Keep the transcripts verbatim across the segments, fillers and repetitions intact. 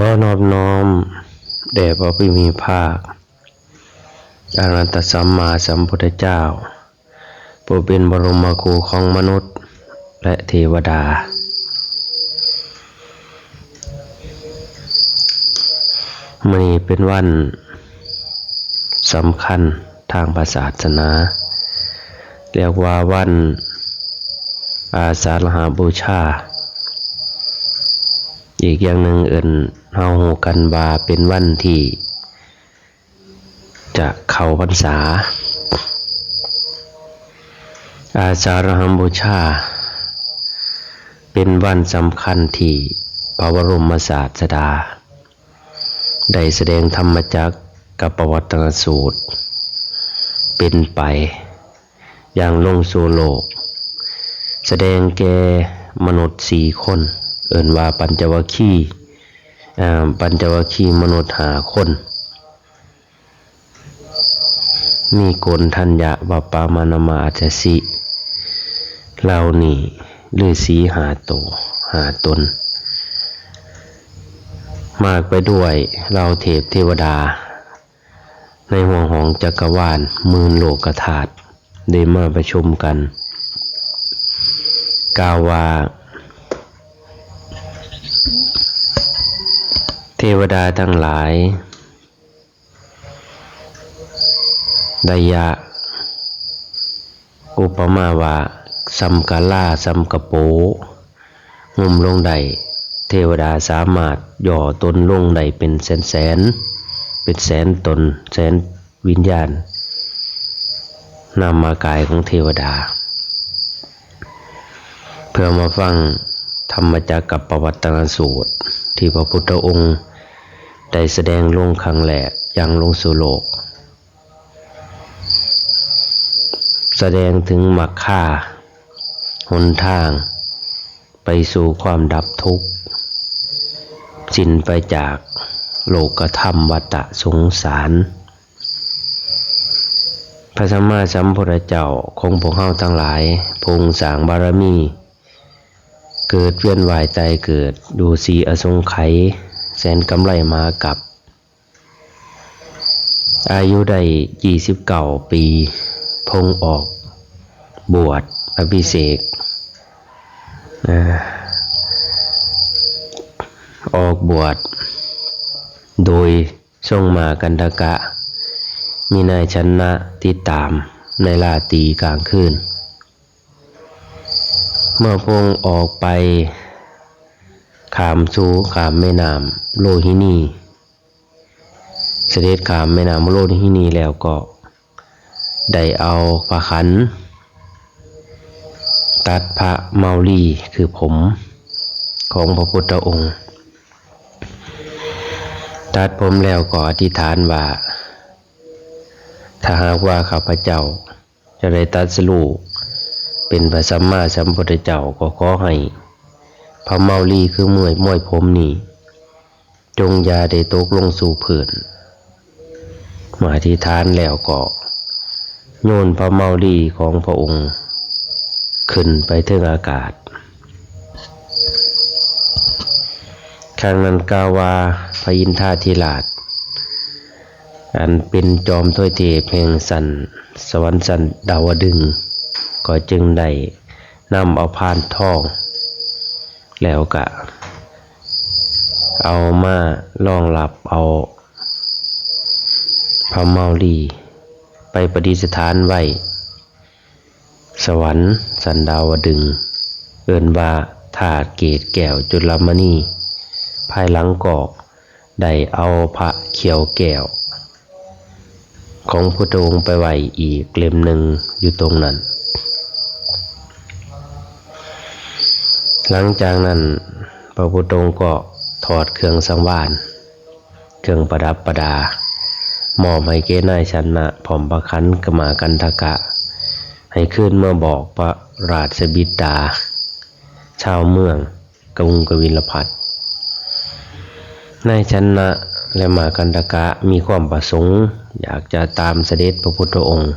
ขอนอบน้อมแด่พระผู้มีพระภาค อรหันตสัมมาสัมพุทธเจ้า ผู้เป็นบรมครูของมนุษย์และเทวดา มื้อนี้เป็นวันสำคัญทางพระศาสนา เรียกว่าวันอาสาฬหบูชา อีกอย่างหนึ่งเอิ้นเฮาฮู้กันว่าเป็นวันที่จะเข้าพรรษา อาสาฬหบูชา เป็นวันสำคัญที่พระบรมศาสดา ได้แสดงธรรมจักรกัปปวัตตนสูตร เป็นไปอย่างลงสู่โลก แสดงแก่มนุษย์สี่คน เอิ้นว่าปัญจวัคคีย์ อ่า ปัญจวัคคีย์มนุษย์ห้าคน มีโกณฑัญญะ วัปปะ มานามะ อัจฉสิ เหล่านี้ฤาษีห้าโต ห้าตน มากไปด้วยเหล่าเทพเทวดา ในห้วงของจักรวาลหมื่นโลกธาตุ ได้มาประชุมกัน กล่าวว่า เทวดาทั้งหลาย ไดยะ อุปมาว่า ส่ำกะลา ส่ำกะโป งุ้มลงได้ เทวดาสามารถย่อตนลงได้เป็นแสนๆ เป็นแสนตน แสนวิญญาณ นามกายของเทวดา เพื่อมาฟังธรรมจักรกัปปวัตตนสูตร ที่พระพุทธองค์ได้แสดงลงครั้งแรกอย่างลงสู่โลก แสดงถึงมรรคาหนทางไปสู่ความดับทุกข์ สิ้นไปจากโลกธรรมวัฏสงสาร พระสัมมาสัมพุทธเจ้าของพวกเฮาทั้งหลาย พระองค์สร้างบารมี เกิดเวียนว่ายตายเกิดอยู่สี่อสงไขย แสนกำไรมหากัป อายุได้ยี่สิบเก้าปี พระองค์ออกบวชอภิเษก อ่า ออกบวชโดยทรงมากัณฑกะ มีนายชนะติดตามในราตรีกลางคืน เมื่อพระองค์ออกไปข้ามสู่ ข้ามแม่น้ำโลหินี เสด็จข้ามแม่น้ำโลหินีแล้วก็ได้เอาผ้าขัน ตัดพระเมาลีคือผมของพระพุทธองค์ ตัดผมแล้วก็อธิษฐานว่า ถ้าหากว่าข้าพเจ้าจะได้ตรัสรู้เป็นพระสัมมาสัมพุทธเจ้า ก็ขอให้พระเมาลีคือมวย มวยผมนี้ จงอย่าได้ตกลงสู่พื้น เมื่ออธิษฐานแล้วก็โยนพระเมาลีของพระองค์ขึ้นไปเทิงอากาศ ครั้งนั้นกล่าวว่าพระอินทาธิราช อันเป็นจอมทวยเทพแห่งสันสวรรค์สันดาวดึงส์ ก็จึงได้นำเอาพานทอง แล้วก็เอามารองรับเอาพระเมาลีไปประดิษฐานไว้ สวรรค์สันดาวดึงส์ เอิ้นว่าธาตุเกศแก้วจุลมณี ภายหลังก็ได้เอาพระเขี้ยวแก้วของพุทธองค์ไปไว้อีกเล่มหนึ่งอยู่ตรงนั้น หลังจากนั้นพระพุทธองค์ก็ถอดเครื่องสังวาล เครื่องประดับประดา มอบให้แก่นายชนะพร้อมพระขันกมากัณฑกะ ให้ขึ้นมาบอกพระราชบิดา ชาวเมืองกรุงกบิลพัสดุ์ นายชนะและมากัณฑกะมีความประสงค์อยากจะตามเสด็จพระพุทธองค์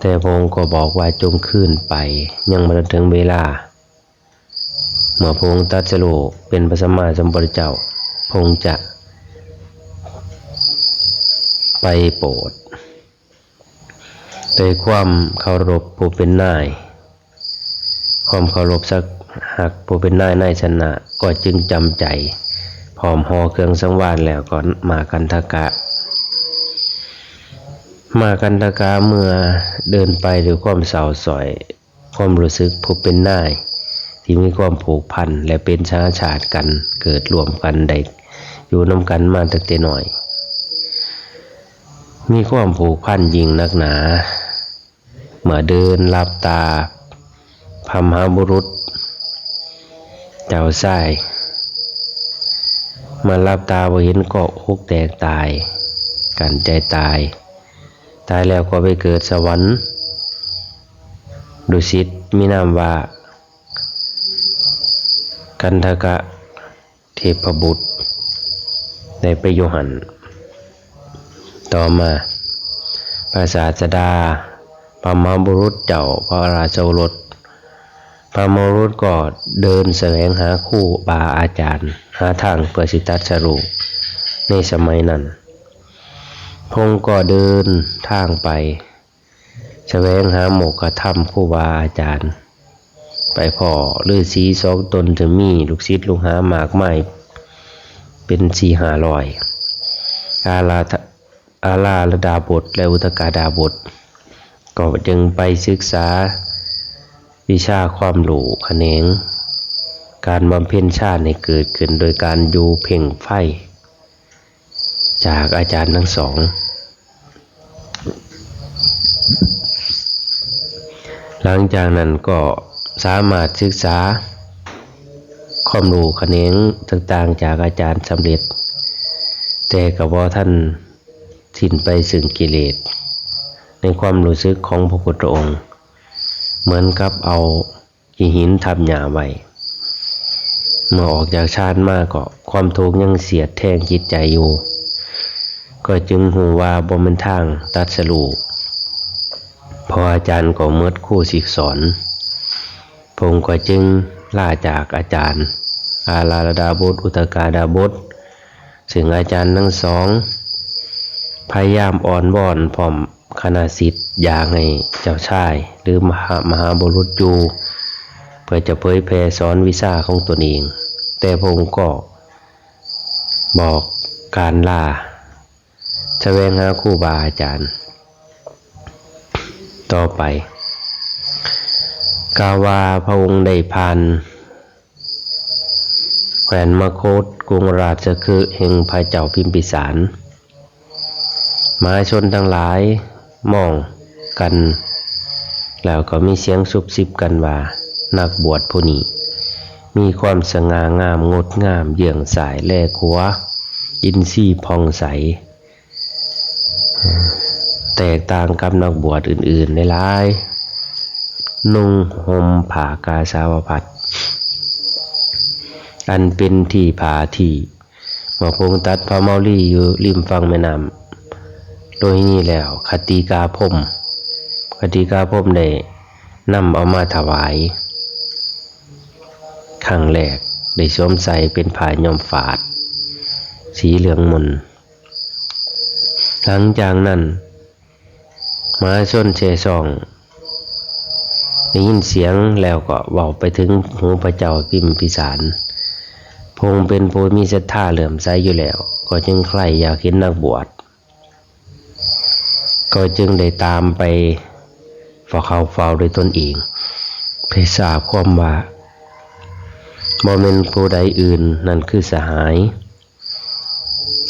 แต่พระองค์ก็บอกว่าจงขึ้นไป ยังไม่ทันถึงเวลา เมื่อพระองค์ตรัสรู้เป็นพระสัมมาสัมพุทธเจ้า พระองค์จะไปโปรด ด้วยความเคารพผู้เป็นนาย ความเคารพสักฮักผู้เป็นนาย นายชนะก็จึงจำใจ พร้อมห่อเครื่องสังวาลแล้วก็มาคันธกะ มาคันธกะเมื่อเดินไปด้วยความเศร้าสร้อย ความรู้สึกผู้เป็นนายที่มีความผูกพันและเป็นสหาชาติกัน เกิดร่วมกันได้อยู่นำกันมาตั้งแต่น้อย มีความผูกพันยิ่งนักหนา เมื่อเดินหลับตา พระมหาบุรุษ เจ้าชาย เมื่อหลับตาบ่เห็นก็อกแตกตาย กั้นใจตาย ตายแล้วก็ไปเกิดสวรรค์ ดุสิตมีนามว่า คันธกะเทพบุตร ได้ไปอยู่หั่น ต่อมา พระศาสดา พระมหาบุรุษเจ้า พระราชโอรส พระมหาบุรุษก็เดินแสวงหาครูบาอาจารย์ หาทางเพื่อสิตรัสรู้ ในสมัยนั้น พระองค์ก็เดินทางไป แสวงหาโมกขธรรมครูบาอาจารย์ ไปพ้อฤาษีสองตน ซึ่งมีลูกศิษย์ลูกหามากมาย เป็นสี่ห้าร้อย อาราธ- อาราธดาบสและอุทกาดาบส ก็จึงไปศึกษาวิชาความรู้แขนง การบำเพ็ญฌานให้เกิดขึ้นโดยการอยู่เพ่งไฟ จากอาจารย์ทั้งสอง หลังจากนั้นก็สามารถศึกษาความรู้แขนงต่างๆจากอาจารย์สำเร็จ แต่ก็บ่ทันสิ้นไปซึ่งกิเลส ในความรู้สึกของพระพุทธองค์ เหมือนกับเอาขี้หินทับหญ้าไว้ เมื่อออกจากฌานมาก็ความทุกข์ยังเสียดแทงจิตใจอยู่ ก็จึงฮู้ว่าบ่แม่นทางตรัสรู้ เพราะอาจารย์ก็หมดครูสิสอน พระองค์ก็จึงลาจากอาจารย์ อาราธดาบส อุทกาดาบส ซึ่งอาจารย์ทั้งสอง พยายามอ้อนวอนพร้อมคณะศิษย์อยากให้เจ้าชายหรือมหา- มหาบุรุษอยู่ เพื่อจะเผยแผ่สอนวิชาของตนเอง แต่พระองค์ก็บอกการลา แสวงหาครูบาอาจารย์ต่อไป กล่าวว่าพระองค์ได้ผ่านแคว้นมคธ กรุงราชคฤห์แห่งพระเจ้าพิมพิสาร มหาชนทั้งหลายมองกัน แล้วก็มีเสียงซุบซิบกันว่า นักบวชผู้นี้ มีความสง่างามงดงาม เยื่องซ้ายแลขวา อินทรีย์ผ่องใส แตกต่างกับนักบวชอื่นๆหลายๆ นุ่งห่มผ้ากาสาวพัสตร์ อันเป็นที่ผ้าที่เมื่อพระองค์ตรัสพระเมาลีอยู่ริมฝั่งแม่น้ำโลหินีแล้ว ขติกาพรหม ขติกาพรหมได้นำเอามาถวาย ครั้งแรกได้สวมใส่เป็นผ้าย้อมฝาด สีเหลืองมน หลังจากนั้น มหาชนแช่ซองได้ยินเสียงแล้วก็เว้าไปถึงหูพระเจ้าพิมพิสาร พระองค์เป็นผู้มีศรัทธาเลื่อมใสอยู่แล้ว ก็จึงใคร่อยากเห็นนักบวช ก็จึงได้ตามไปเฝ้าเขาเฝ้าด้วยตนเอง เพื่อทราบความว่า บ่แม่นผู้ใดอื่น นั่นคือสหาย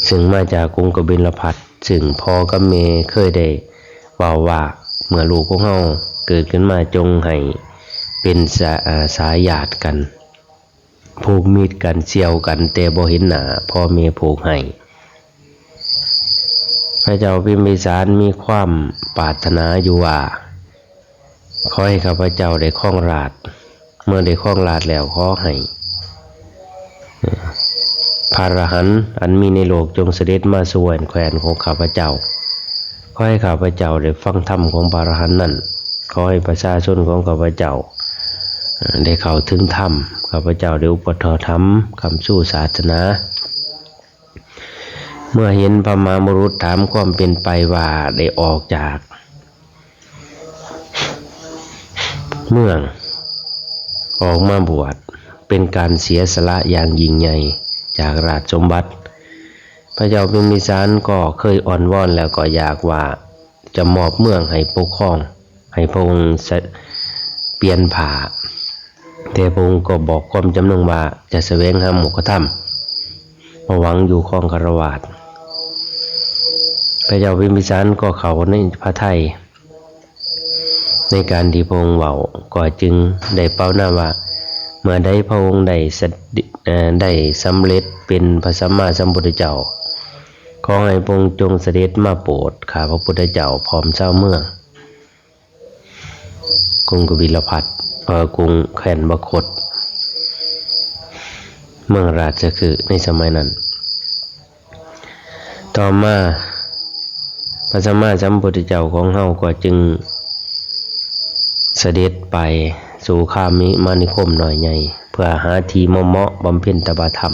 ซึ่งมาจากกรุงกบิลพัสดุ์ ซึ่งพ่อกับแม่เคยได้เว้าว่า เมื่อลูกของเฮาเกิดขึ้นมาจงให้เป็นสา- อ่า สายญาติกัน ผูกมิตรกัน เสี่ยวกัน แต่บ่เห็นหน้าพ่อแม่ผูกให้ พระเจ้าพิมพิสารมีความปรารถนาอยู่ว่า ขอให้ข้าพเจ้าได้ครองราชย์ เมื่อได้ครองราชย์แล้วขอให้ พระอรหันต์อันมีในโลกจงเสด็จมาสู่แคว้นของข้าพเจ้า ขอให้ข้าพเจ้าได้ฟังธรรมของพระอรหันต์นั้น ขอให้ประชาชนของข้าพเจ้า เอ่อ ได้เข้าถึงธรรม ข้าพเจ้าได้อุปถัมภ์ธรรม ค้ำชูศาสนา เมื่อเห็นพระมหาบุรุษถามความเป็นไปว่าได้ออกจากเมือง ออกมาบวช เป็นการเสียสละอย่างยิ่งใหญ่จากราชสมบัติ พระเจ้าพิมพิสารก็เคยอ้อนวอนแล้วก็อยากว่าจะมอบเมืองให้ปกครอง ให้พระองค์เปลี่ยนผ้า แต่พระองค์ก็บอกความจำนงว่าจะแสวงหาโมกขธรรม มาหวังอยู่ครองคฤหาสน์ พระเจ้าพิมพิสารก็เข้าในพระทัย ในการที่พระองค์เว้า ก็จึงได้ภาวนาว่า เมื่อใดพระองค์ได้สำเร็จเอ่อได้สำเร็จเป็นพระสัมมาสัมพุทธเจ้า ขอให้พระองค์จงเสด็จมาโปรดข้าพระพุทธเจ้าพร้อมชาวเมือง กรุงกบิลพัสดุ์ เอ่อกรุงแคว้นมคธ เมืองราชคฤห์ในสมัยนั้น ต่อมาพระสัมมาสัมพุทธเจ้าของเฮาก็จึงเสด็จไปสู่คามิมานิคมน้อยใหญ่ เพื่อหาที่เหมาะๆบำเพ็ญตบะธรรม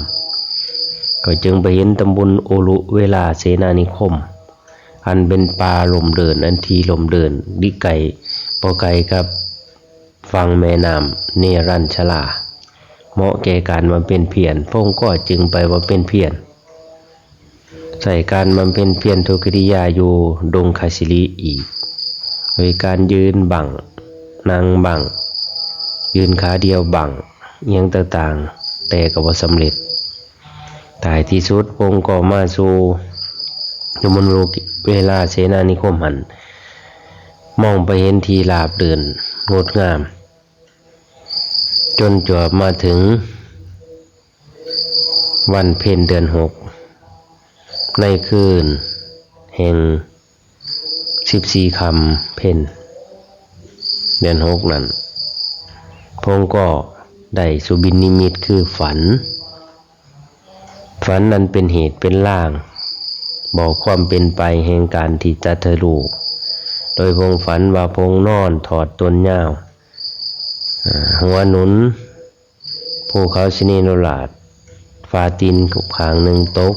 ก็จึงไปเห็นตำบลโอรุเวลาเสนานิคม อันเป็นป่าล่มเดิน อันที่ล่มเดินดิไกลบ่ไกลกับฝั่งแม่น้ำเนรัญชรา เหมาะแก่การบำเพ็ญเพียร พระองค์ก็จึงไปบำเพ็ญเพียร ใส่การบำเพ็ญเพียรทุกิริยาอยู่ดงคาสิริอีก โดยการยืนบัง นั่งบัง ยืนขาเดียวบัง เอียงต่างๆ แต่ก็บ่สำเร็จ ท้ายที่สุดพระองค์ก็มาสู่ยมโนเวลาเสนานิคมหัน มองไปเห็นที่ราบเดินงดงาม จนจวบมาถึงวันเพ็ญเดือนหก ในคืนแห่งสิบสี่ค่ำเพ็ญเดือนหกนั้น พระองค์ก็ได้สุบินนิมิตคือฝัน ฝันนั้นเป็นเหตุเป็นลาง บอกความเป็นไปแห่งการที่ตรัสรู้ โดยพระองค์ฝันว่าพระองค์นอนทอดตนยาว อ่า หัวหนุนภูเขาสิเนรุราช ฝ่าตีนข้างหนึ่งตก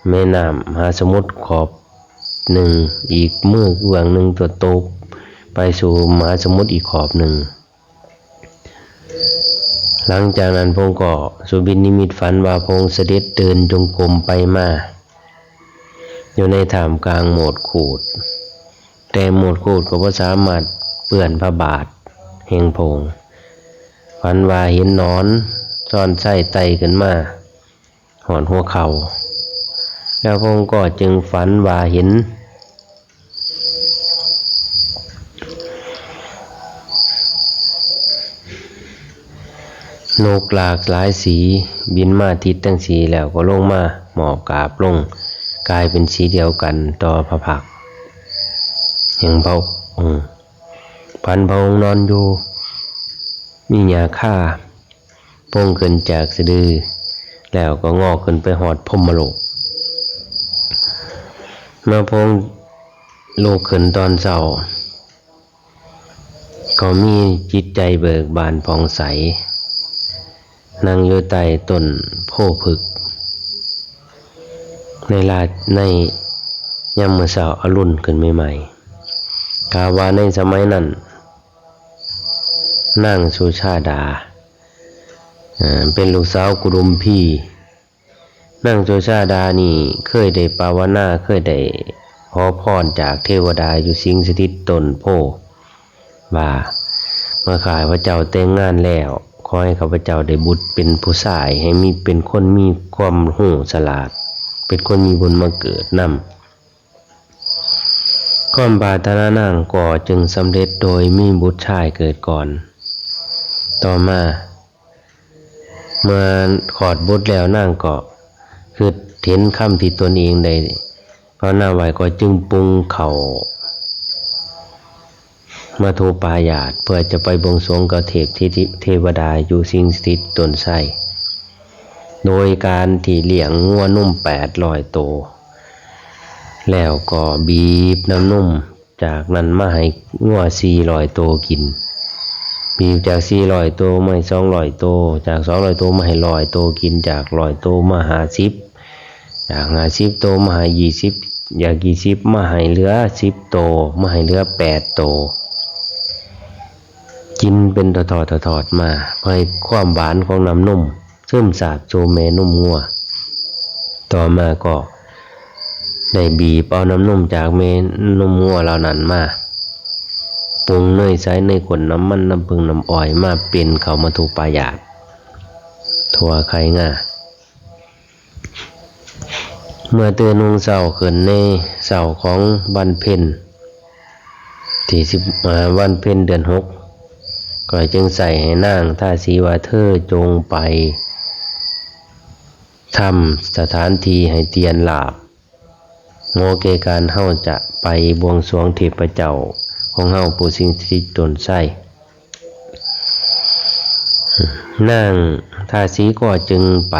แม่น้ำมหาสมุทรขอบหนึ่ง อีกมือเบื้องหนึ่งตัวตก ไปสู่มหาสมุทรอีกขอบหนึ่ง หลังจากนั้นพระองค์ก็สุบินนิมิตฝันว่าพระองค์เสด็จเดินจงกรมไปมา อยู่ในท่ามกลางโมดขูด แต่โมดขูดก็บ่สามารถเปื้อนพระบาทแห่งพระองค์ ฝันว่าเห็นหนอนซ่อนไส้ไต่ขึ้นมา หอดหัวเขา่า แล้วพระองค์ก็จึงฝันว่าเห็น นกหลากหลายสีบินมาทิศทั้งสี่ แล้วก็ลงมาหมอบกราบลง กลายเป็นสีเดียวกันต่อพระพักตร์แห่งพระองค์ ฝันพระองค์นอนอยู่ มีหญ้าคา พระองค์ขึ้นจากสะดือ แล้วก็งอกขึ้นไปฮอดพรหมโลก เมื่อพระองค์ลุกขึ้นตอนเช้า ก็มีจิตใจเบิกบานผ่องใส นั่งอยู่ใต้ต้นโพธิ์พฤกษ์ ในลาด ในยามมื้อเช้าอรุณขึ้นใหม่ๆ กล่าวว่าในสมัยนั้น นางสุชาดา เอ่อ เป็นลูกสาวกุดุมพี นางสุชาดานี่เคยได้ภาวนา เคยได้ขอพรจากเทวดาอยู่สิงสถิตต้นโพธิ์ ว่า เมื่อข้าพเจ้าแต่งงานแล้ว ขอให้ข้าพเจ้าได้บุตรเป็นผู้ชาย ให้มี เป็นคนมีความรู้ฉลาด เป็นคนมีบุญมาเกิดนำ ความปรารถนานางก็จึงสำเร็จโดยมีบุตรชายเกิดก่อน ต่อมา เมื่อคลอดบุตรแล้วนางก็คิดเห็นคำที่ตนเองได้ภาวนาไว้ ก็จึงปรุงข้าวมัทูปายาตร เพื่อจะไปบวงสรวงกับเทพที่เทวดาอยู่สิงสถิตต้นไทร โดยการที่เลี้ยงงัวนมแปดร้อยโต แล้วก็บีบน้ำนมจากนั้นมาให้งัวสี่ร้อยโตกิน บีบจากสี่ร้อยโตมาให้สองร้อยโต จากสองร้อยโตมาให้ร้อยโตกิน จากร้อยโตมาห้าสิบ จากห้าสิบโตมาให้ยี่สิบ จากยี่สิบมาให้เหลือสิบโต มาให้เหลือแปดโต กินเป็นทอดๆๆๆมา เพื่อให้ความหวานของน้ำนมซึมซาบสู่แม่นมงัว ต่อมาก็ได้บีบเอาน้ำนมจากแม่นมงัวเหล่านั้นมา ปรุงเนยใส เนยข้น น้ำมัน น้ำผึ้ง น้ำอ้อย มาเป็นข้าวมัทธุปายาต ถั่วไข่งา เมื่อตื่นรุ่งเช้าขึ้นในเช้าของวันเพ็ญ ที่สิบ อ่า วันเพ็ญเดือนหก ก็จึงใส่ให้นางทาสีว่า เธอจงไปทำสถานที่ให้เตียนลาบ เหมาะแก่การเฮาจะไปบวงสรวงเทพเจ้าของเฮาผู้สิงสถิตต้นไทร นางทาสีก็จึงไป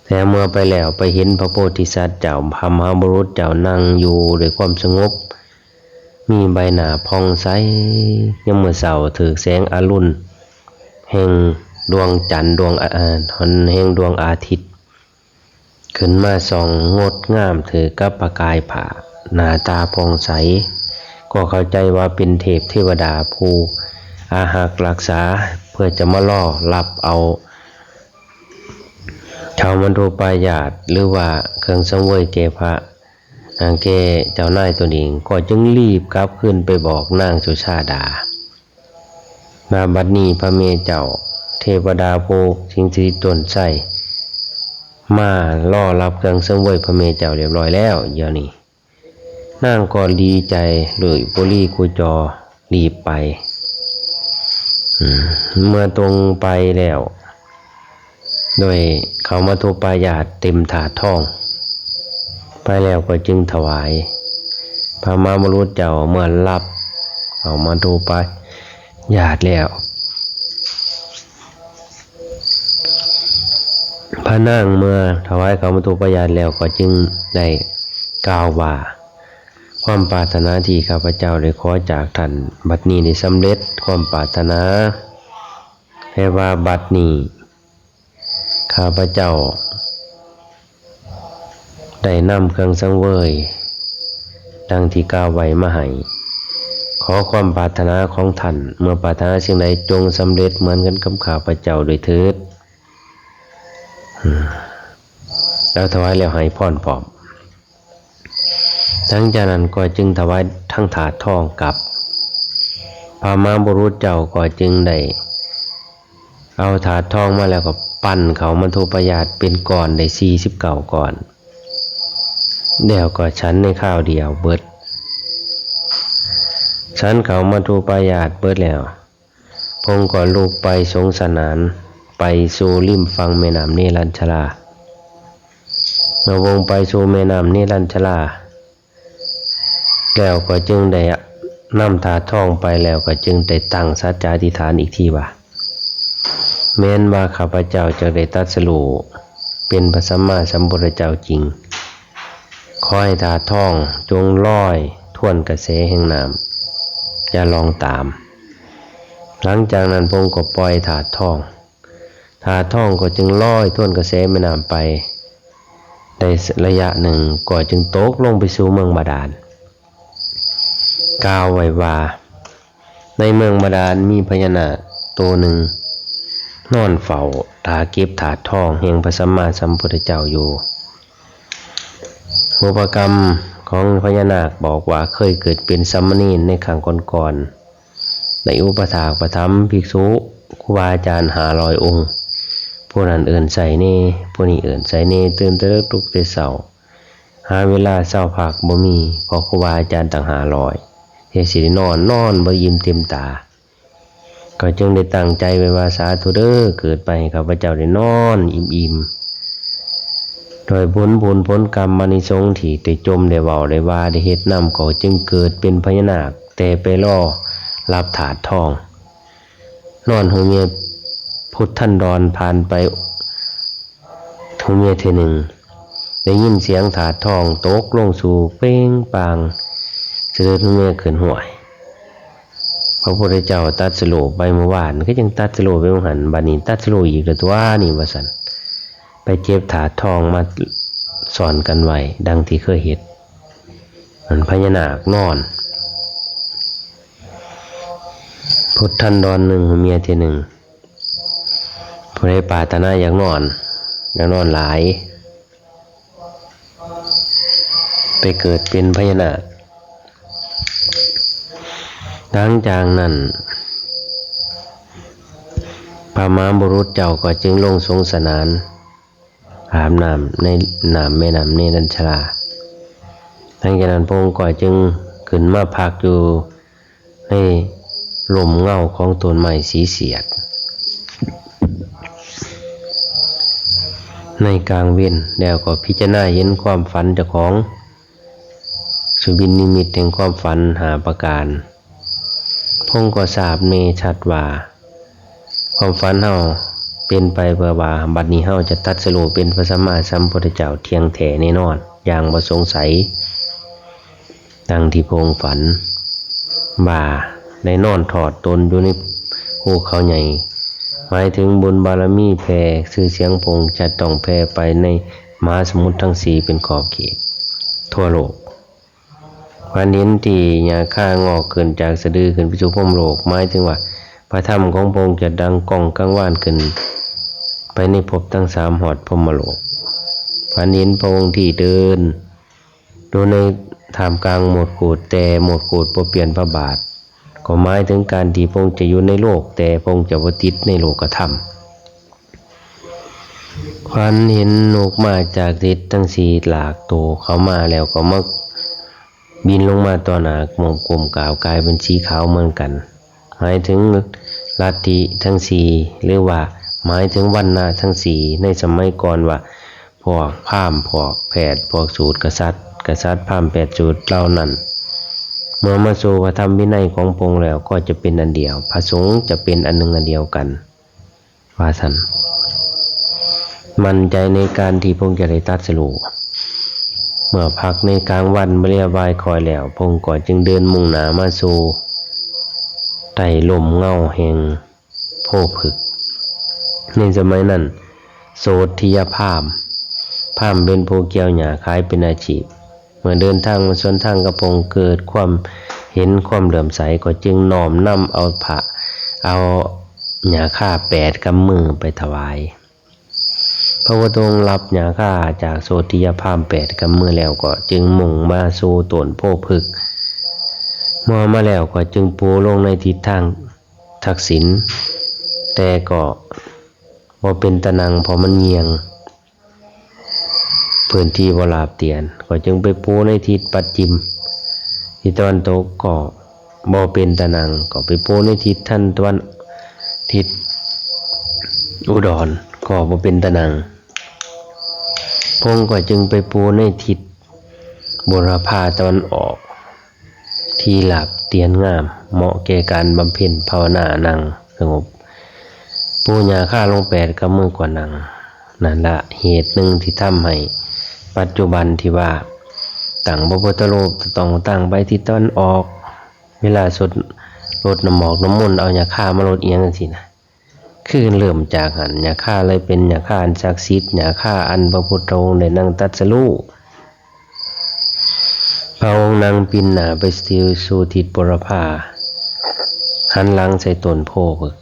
แต่เมื่อไปแล้วไปเห็นพระโพธิสัตว์เจ้า พระมหาบุรุษเจ้านั่งอยู่ด้วยความสงบ มีใบหน้าผ่องใส ยามมื้อเช้าถืกแสงอรุณ แห่งดวงจันทร์ ดวงอา- อ่า แห่งดวงอาทิตย์ ขึ้นมาส่องงดงามถืกกับประกายผ้า หน้าตาผ่องใส ก็เข้าใจว่าเป็นเทพเทวดาผู้อารักษ์รักษา เพื่อจะมาล่อรับเอาข้าวมัทธุปายาต หรือว่าเครื่องสังเวยแก่พระ อ่า แก่เจ้านายตนเอง ก็จึงรีบกลับคืนไปบอกนางสุชาดา ว่าบัดนี้พระแม่เจ้า เทวดาผู้สิงสถิตต้นไทร มารอรับเครื่องสังเวยพระแม่เจ้าเรียบร้อยแล้ว เดี๋ยวนี้ นางก็ดีใจเลย บ่รีกูจอ รีบไป อืม เมื่อตรงไปแล้ว โดยข้าวมัทธุปายาตเต็มถาดทอง ไปแล้วก็จึงถวาย พระมหาบุรุษเจ้าเมื่อรับข้าวมัทธุปายาตแล้ว พระนางเมื่อถวายข้าวมัทธุปายาตแล้วก็จึงได้กล่าวว่า ความปรารถนาที่ข้าพเจ้าได้ขอจากท่าน บัดนี้ได้สำเร็จความปรารถนา แปลว่าบัดนี้ข้าพเจ้า ได้นำเครื่องสังเวย ดังที่กล่าวไว้มาให้ ขอความปรารถนาของท่าน เมื่อปรารถนาสิ่งใดจงสำเร็จเหมือนกันกับข้าพเจ้าด้วยเถิด อืม แล้วถวายแล้วให้พรพร้อม หลังจากนั้นก็จึงถวายทั้งถาดทองกลับ พระมหาบุรุษเจ้าก็จึงได้เอาถาดทองมาแล้วก็ปั้นข้าวมัทธุปายาตเป็นก้อนได้สี่สิบเก้าก้อน แล้วก็ฉันในคราวเดียวเบิด ฉันข้าวมัทธุปายาตเบิดแล้ว พระองค์ก็ลุกไปสงสนานไปสู่ริมฝั่งแม่น้ำเนรัญชรา เมื่อพระองค์ไปสู่แม่น้ำเนรัญชรา แล้วก็จึงได้นำถาดทองไป แล้วก็จึงได้ตั้งสัจจะอธิษฐานอีกทีว่า แม้นว่าข้าพเจ้าจะได้ตรัสรู้เป็นพระสัมมาสัมพุทธเจ้าจริง ขอให้ถาดทองจงลอยทวนกระแสแห่งน้ำ อย่าล่องตาม หลังจากนั้นพระองค์ก็ปล่อยถาดทอง ถาดทองก็จึงลอยทวนกระแสแม่น้ำไป ได้ระยะหนึ่งก็จึงตกลงไปสู่เมืองบาดาล กล่าวไว้ว่า ในเมืองบาดาลมีพญานาคตัวหนึ่ง นอนเฝ้าท่าเก็บถาดทองแห่งพระสัมมาสัมพุทธเจ้าอยู่ บุพกรรมของพญานาคบอกว่าเคยเกิดเป็นสามเณรในครั้งก่อนๆ ได้อุปถากอุปถัมภ์ภิกษุครูบาอาจารย์ห้าร้อยองค์ ผู้นั้นเอิ้นใส่แน่ ผู้นี้เอิ้นใส่แน่ ตื่นแต่เลิกลุกแต่เช้า หาเวลาเช้าพักบ่มี เพราะครูบาอาจารย์ตั้งห้าร้อย เฮ็ดสิได้นอน นอนบ่อิ่มเต็มตา ก็จึงได้ตั้งใจไว้ว่า สาธุเด้อ เกิดไปให้ข้าพเจ้าได้นอนอิ่มๆ โดยผลบุญผลกรรมอานิสงส์ที่ได้จมได้เว้าได้ว่าได้เฮ็ดนำ ก็จึงเกิดเป็นพญานาค แต่ไปรอรับถาดทอง นอนหัวเมียพุทธันดร ผ่านไปหัวเมียเทื่อหนึ่ง ได้ยินเสียงถาดทองตกลงสู่เป้งปาง เสด็จหัวเมียขึ้นห้วย พระพุทธเจ้าตรัสรู้ไปเมื่อวาน ก็ยังตรัสรู้ไปเมื่อหัน บัดนี้ตรัสรู้อีกแล้วตัวนี่ ว่าซั่น ไปเก็บถาดทองมา ซ้อนกันไว้ดังที่เคยเฮ็ด มันพญานาคนอน พุทธันดรหนึ่ง เมียที่หนึ่ง ผู้ใดปรารถนาอยากนอน อยากนอนหลาย ไปเกิดเป็นพญานาค หลังจากนั้น พระมหาบุรุษเจ้าก็จึงลงสงสนาน อาบน้ำในน้ำแม่น้ำเนรัญชรา หลังจากนั้นพระองค์ก็จึงขึ้นมาพักอยู่ในร่มเงาของต้นไม้สีเสียด ในกลางเว็น แล้วก็พิจารณาเห็นความฝันเจ้าของ สุบินนิมิตแห่งความฝันห้าประการ พระองค์ก็ทราบแน่ชัดว่า ความฝันเฮาเป็นไปเพื่อว่า บัดนี้เฮาจะตรัสรู้เป็นพระสัมมาสัมพุทธเจ้าเที่ยงแท้แน่นอน อย่างบ่สงสัย ดังที่พระองค์ฝัน ว่าได้นอนทอดตนอยู่ในภูเขาใหญ่ หมายถึงบุญบารมีแผ่ ชื่อเสียงพระองค์จะต้องแผ่ไปในมหาสมุทรทั้งสี่เป็นขอบเขต ทั่วโลก ฝันเห็นที่หญ้าคางอกขึ้นจากสะดือขึ้นไปสู่พรหมโลก หมายถึงว่าพระธรรมของพระองค์จะดังก้องกังวานขึ้นไปในภพทั้งสามฮอดพรหมโลก ฝันเห็นพระองค์ที่เดินอยู่ในท่ามกลางโมดโกด แต่โมดโกดบ่เปลี่ยนพระบาท ก็หมายถึงการที่พระองค์จะอยู่ในโลก แต่พระองค์จะบ่ติดในโลกธรรม ฝันเห็นนกมาจากทิศทั้งสี่หลากโตเข้ามาแล้วก็มาบินลงมาต่อหน้า หมอบก้มกราบกลายเป็นสีขาวเหมือนกัน หมายถึงลัทธิทั้งสี่ หรือว่าหมายถึงวรรณะทั้งสี่ ในสมัยก่อนว่า พวกพราหมณ์พวกแพทย์พวกสูตรกษัตริย์ กษัตริย์พราหมณ์แพทย์สูตรเหล่านั้น เมื่อมาสู่พระธรรมวินัยของพระองค์แล้วก็จะเป็นอันเดียว พระสงฆ์จะเป็นอันหนึ่งอันเดียวกัน ว่าซั่น มั่นใจในการที่พระองค์จะได้ตรัสรู้ เมื่อพักในกลางวันบริวารคอยแล้ว พระองค์ก็จึงเดินมุ่งหน้ามาสู่ใต้ร่มเงาแห่งโพธิ์พฤกษ์ ในสมัยนั้น โสตทิยพราหมณ์ พราหมณ์เป็นผู้เกี่ยวหญ้าขายเป็นอาชีพ เมื่อเดินทางมาสวนทางกับพระองค์ เกิดความเห็นความเลื่อมใส ก็จึงน้อมนำเอาผ้า เอาหญ้าคาแปดกำมือไปถวาย พระพุทธองค์รับหญ้าคาจากโสตทิยพราหมณ์แปดกำมือแล้วก็จึงมุ่งมาสู่ต้นโพธิ์พฤกษ์ เมื่อมาแล้วก็จึงปูลงในทิศทางทักษิณ แต่ก็บ่เป็นตานั่งเพราะมันเงี่ยง พื้นที่บ่ราบเตียน ก็จึงไปปูในทิศปัจฉิม ทิศตะวันตกก็บ่เป็นตานั่ง ก็ไปปูในทิศทางตะวัน ทิศอุดรก็บ่เป็นตานั่ง พระองค์ก็จึงไปปูในทิศบูรพาตะวันออก ที่ราบเตียนงาม เหมาะแก่การบำเพ็ญภาวนานั่งสงบ ปูหญ้าคาลงแปดกำมือก็นั่ง นั่นละเหตุหนึ่งที่ทำให้ปัจจุบันที่ว่า ตั้งพระพุทธรูปต้องตั้งไปทิศตะวันออก เวลาสวดรดน้ำหมอกน้ำมนต์ เอาหญ้าคามาลดเอียงจังซี้นะ คือเริ่มจากหั้น หญ้าคาเลยเป็นหญ้าคาอันศักดิ์สิทธิ์ หญ้าคาอันพระพุทธองค์ได้นั่งตรัสรู้ พระองค์นั่งปินหน้าไปสู่ทิศบูรพา หันหลังใส่ต้นโพธิ์พฤกษ์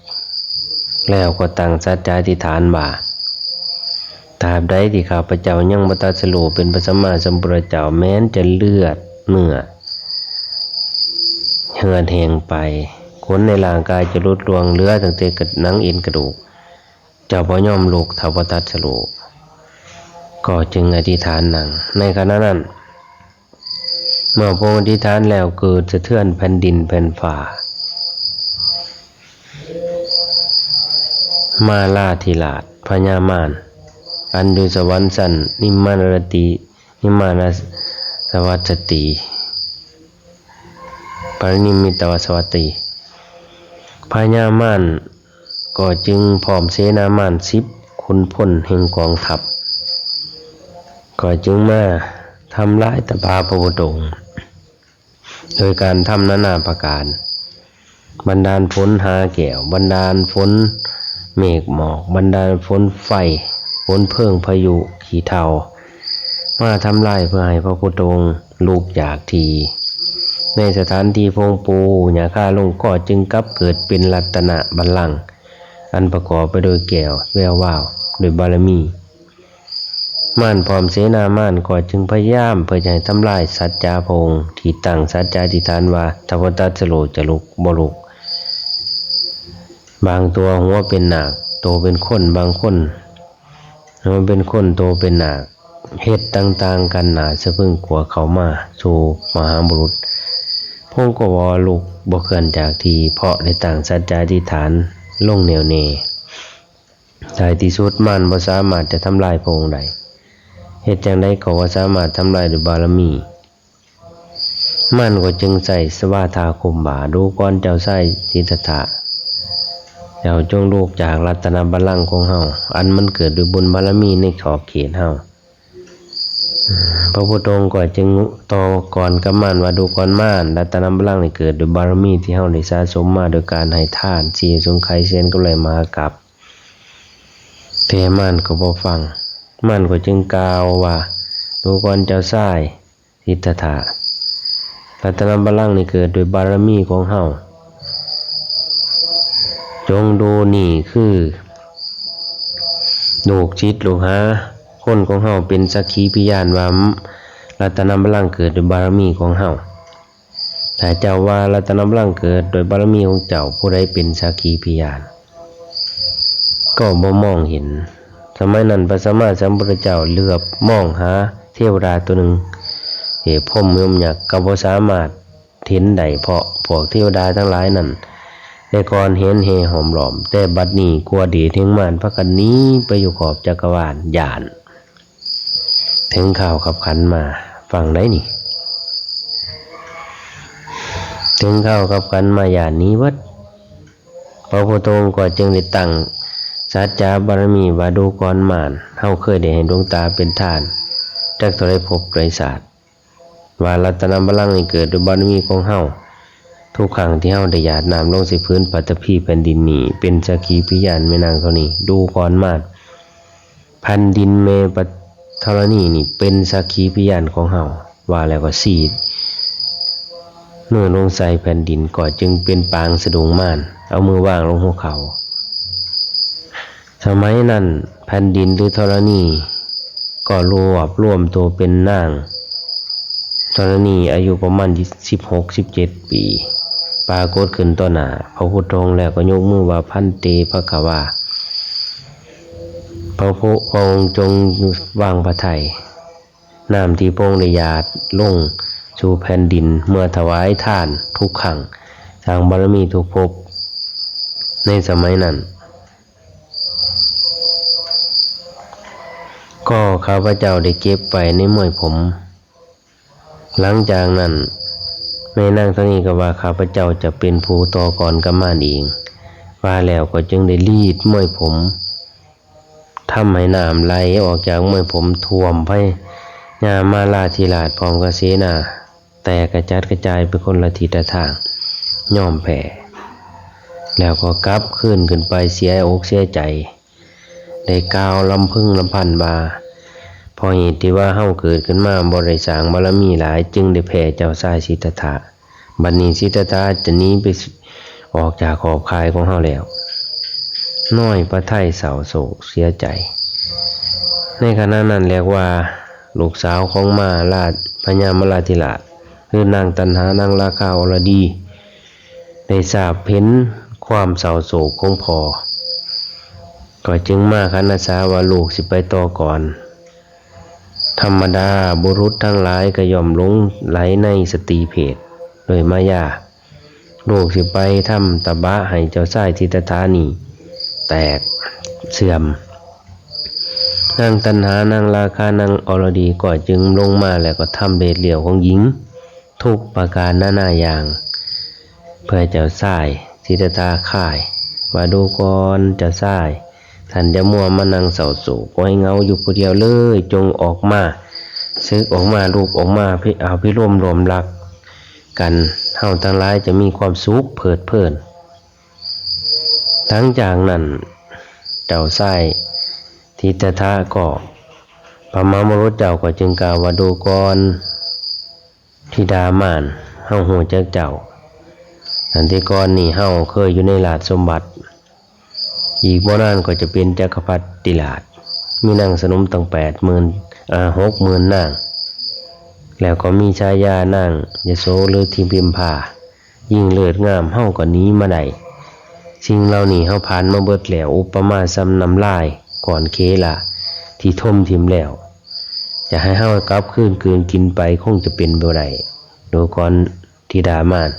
แล้วก็ตั้งสัจจาธิษฐานว่า ตราบใดที่ข้าพเจ้ายังบ่ตรัสรู้เป็นพระสัมมาสัมพุทธเจ้า แม้นจะเลือดเนื้อเหือดแห้งไป ขนในร่างกายจะหลุดร่วง เหลือตั้งแต่หนังเอ็นกระดูก เจ้าบ่ยอมลุกถ้าบ่ตรัสรู้ ก็จึงอธิษฐานนั่ง ในขณะนั้น เมื่อพระองค์อธิษฐานแล้วเกิดสะเทือนแผ่นดินแผ่นฟ้า มาลาธิราชพญามาร อันอยู่สวรรค์ชั้นนิมมานรติ นิมมานสวัสตี ปรินิมมิตวสวัสตี พญามารก็จึงพร้อมเสนามารสิบขุนพลแห่งกองทัพ ก็จึงมาทำลายตบาพระพุทธองค์ โดยการทำนานาประการ บันดาลฝนหาแก้ว บันดาลฝนเมฆหมอก บันดาลฝนไฟ ฝนเพลิงพายุขี้เถ้า มาทำลายเพื่อให้พระพุทธองค์ลุกจากที่ ในสถานที่พระองค์ปูหญ้าคาลง ก็จึงกลับเกิดเป็นรัตนบัลลังก์ อันประกอบไปด้วยแก้วแวววาว ด้วยบารมี มารพร้อมเสนามารก็จึงพยายามเพื่อจะให้ทำลายสัจจาพระองค์ที่ตั้งสัจจาธิษฐานว่า ถ้าบ่ตรัสรู้จะลุกบ่ลุก บางตัวหัวเป็นนาค โตเป็นคน บางคนหัวเป็นคน โตเป็นนาค เฮ็ดต่างๆ กัน น่าสะพรึงกลัว เข้ามาสู่มหาบุรุษ พระองค์ก็บ่ลุกบ่เคลื่อนจากที่ เพราะได้ตั้งสัจจาธิษฐานลงแน่วแน่ ท้ายที่สุดมารบ่สามารถจะทำลายพระองค์ได้ เฮ็ดจั่งใดก็บ่สามารถทำลายด้วยบารมี มารก็จึงใช้สวาทาคมว่า ดูก่อนเจ้าชายสิทธัตถะ เจ้าจงลุกจากรัตนบัลลังก์ของเฮา อันมันเกิดด้วยบุญบารมีในขอบเขตเฮา พระพุทธองค์ก็จึงต่อกรกับมารว่า ดูก่อนมาร รัตนบัลลังก์นี้เกิดด้วยบารมีที่เฮาได้สะสมมาโดยการให้ทาน เสียสงไขย เสียนกำไร มหากัป แต่มารก็บ่ฟัง มารก็จึงกล่าวว่า ดูก่อนเจ้าชายสิทธัตถะ รัตนบัลลังก์นี้เกิดด้วยบารมีของเฮา จงดูนี่คือลูกศิษย์ลูกหาคนของเฮาเป็นสักขีพยานว่า รัตนบัลลังก์เกิดด้วยบารมีของเฮา ถ้าเจ้าว่ารัตนบัลลังก์เกิดโดยบารมีของเจ้า ผู้ใดเป็นสักขีพยาน ก็บ่มองเห็น สมัยนั้นพระสัมมาสัมพุทธเจ้าเหลือบมองหาเทวดาตัวหนึ่ง เออ พรหมยมยักษ์ ก็บ่สามารถเห็นได้ เพราะพวกเทวดาทั้งหลายนั้น แต่ก่อนเห็นแห่ห้อมล้อม แต่บัดนี้กลัวเดชแห่งมาร พากันหนีไปอยู่ขอบจักรวาล ย้าน ถึงคราวคับขันมา ฟังได้นี่ ถึงคราวคับขันมา ย้านหนีเบิด พระพุทธองค์ก็จึงได้ตั้งสัจจาบารมีว่า ดูก่อนมาร เฮาเคยได้ให้ดวงตาเป็นทาน จักเท่าใดภพใดชาติ ว่ารัตนบัลลังก์นี้เกิดด้วยบารมีของเฮา ทุกครั้งที่เฮาได้หยาดน้ำลงใส่พื้นปฐพีแผ่นดินนี้ เป็นสักขีพยานแม่นางเท่านี้ ดูก่อนมาร แผ่นดินแม่ปฐรณีนี่เป็นสักขีพยานของเฮา ว่าแล้วก็สีดมือลงใส่แผ่นดิน ก็จึงเป็นปางสะดุ้งมาร เอามือวางลงหัวเขา สมัยนั้นแผ่นดินหรือธรณี ก็รวบรวมตัวเป็นนางธรณี อายุประมาณสิบหก สิบเจ็ด ปี ปรากฏขึ้นต่อหน้าพระพุทธองค์แล้วก็ยกมือว่า ภันเตภะคะวา พระพุทธองค์จงวางพระทัย น้ำที่พระองค์ได้หยาดลงสู่แผ่นดินเมื่อถวายทานทุกครั้ง สร้างบารมีทุกภพ ในสมัยนั้น ก็ข้าพเจ้าได้เก็บไว้ในม้วยผม หลังจากนั้น แม่นางธรณีก็ว่า ข้าพเจ้าจะเป็นผู้ต่อกรกับมารเอง ว่าแล้วก็จึงได้รีดม้วยผม ทำให้น้ำไหลออกจากม้วยผมท่วมพญามาลาธิราชพร้อมกับเสนา แตกกระจัดกระจายไปคนละทิศละทาง ยอมแพ้ แล้วก็กลับคืนขึ้นไปเสียอกเสียใจ ได้กล่าวลำพึงลำพันว่า เพราะเหตุที่ว่าเฮาเกิดขึ้นมาบ่ได้สร้างบารมีหลาย จึงได้แพ้เจ้าชายสิทธัตถะ บัดนี้สิทธัตถะจะหนีไปออกจากขอบข่ายของเฮาแล้ว น้อยพระทัยเศร้าโศกเสียใจ ในขณะนั้นเรียกว่า ลูกสาวของมาราช พญามาลาธิราช คือนางตัณหานางราคาอรดี ได้ทราบเห็นความเศร้าโศกของพ่อ ก็จึงมาขันอาสาว่า ลูกสิไปต่อกร ธรรมดาบุรุษทั้งหลายก็ย่อมหลงไหลในสตรีเพศโดยมายา ลูกสิไปทำตบะให้เจ้าชายสิทธัตถะนี้แตกเสื่อม นางตัณหานางราคานางอรดีก็จึงลงมาแล้วก็ทำเดชเหลี่ยวของหญิง ทุกประการนานาอย่าง เพื่อเจ้าชายสิทธัตถะคาย ว่าดูก่อนเจ้าชาย ท่านอย่ามัวมานั่งเศร้าโศกไว้เหงาอยู่ผู้เดียวเลย จงออกมา สึกออกมา ลุกออกมา พิ เอาพิรมรวมรักกัน เฮาทั้งหลายจะมีความสุขเพลิดเพลิน หลังจากนั้น เจ้าชายสิทธัตถะก็ป พระมหาบุรุษเจ้าก็จึงกล่าวว่า ดูก่อน ธิดามาร เฮาฮู้จักเจ้า อันแต่ก่อนนี้เฮาเคยอยู่ในราชสมบัติ อีกบ่นานก็จะเป็นจักรพรรดิราช มีนางสนมตั้งแปดหมื่น อ่า หกหมื่นนาง แล้วก็มีฉายานางยโสฤทธิพิมพา ยิ่งเลิศงาม เฮาก็หนีมาได้ สิ่งเหล่านี้เฮาผ่านมาเบิดแล้ว อุปมาส่ำน้ำลายก้อนเคละที่ถมถิ่มแล้ว จะให้เฮากลับคืนกลืนกินไปคงจะเป็นบ่ได้ ดูก่อน ธิดามาร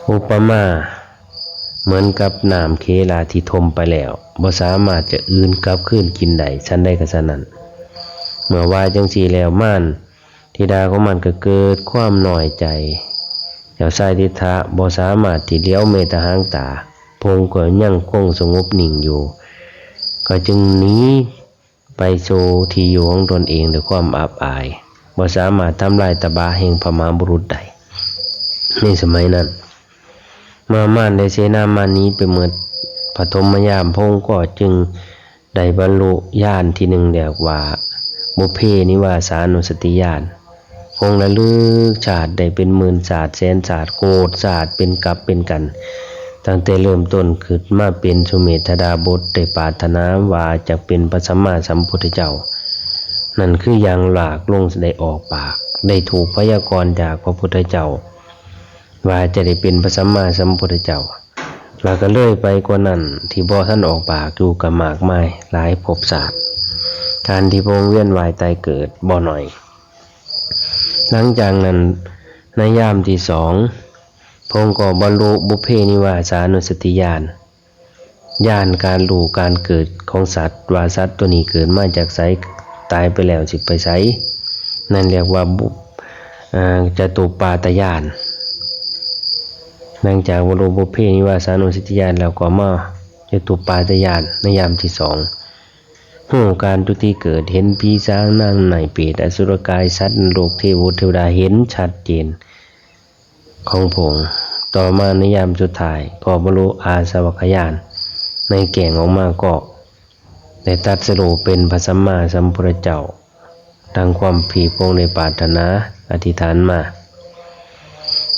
อุปมาเหมือนกับน้ำเคละที่ถมไปแล้ว บ่สามารถจะอื่นกลับคืนกินได้ ฉันใดก็ฉันนั้น เมื่อว่าจังซี่แล้ว มาร ธิดาของมารก็เกิดความน้อยใจ เจ้าชายสิทธัตถะบ่สามารถที่เหลียวแม้แต่หางตา พระองค์ก็ยังคงสงบนิ่งอยู่ ก็จึงหนีไปสู่ที่อยู่ของตนเองด้วยความอับอาย บ่สามารถทำลายตบะแห่งพระมหาบุรุษได้ ในสมัยนั้น เมื่อมารและเสนามารหนีไปหมด ปฐมยาม พระองค์ก็จึงได้บรรลุญาณที่หนึ่ง เรียกว่า บุพเพนิวาสานุสติญาณ พระองค์ระลึกชาติได้เป็นหมื่นชาติแสนชาติ โกฏชาติเป็นกับเป็นกัน ตั้งแต่เริ่มต้นขึ้นมาเป็นสุเมธดาบท ได้ปรารถนาว่าจะเป็นพระสัมมาสัมพุทธเจ้า นั่นคืออย่างหลากลงได้ออกปาก ได้ถูกพยากรณ์จากพระพุทธเจ้า ว่าจะได้เป็นพระสัมมาสัมพุทธเจ้า แล้วก็เลยไปกว่านั้น ที่บ่ทันออกปากอยู่ก็มากมายหลายภพชาติ การที่พระองค์เวียนว่ายตายเกิดบ่น้อย หลังจากนั้น ในยามที่สอง พระองค์ก็บรรลุบุพเพนิวาสานุสติญาณ ญาณการรู้การเกิดของสัตว์ ว่าสัตว์ตัวนี้เกิดมาจากไส ตายไปแล้วสิไปไส นั่นเรียกว่าบุ อ่า จตุปปาตญาณ หลังจากบรรลุบุพเพนิวาสานุสติญาณแล้วก็มาจตุปปาตญาณในยามที่สอง ฮู้การจุติเกิด เห็นผีสางนางไม้เปรต อสุรกาย สัตว์นรก เทพบุตรเทวดา เห็นชัดเจนของพระองค์ ต่อมาในยามสุดท้ายก็บรรลุอาสวัคคยญาณ ในแก่งออกมาก็ได้ตรัสรู้เป็นพระสัมมาสัมพุทธเจ้า ดังความที่พระองค์ได้ปรารถนาอธิษฐานมา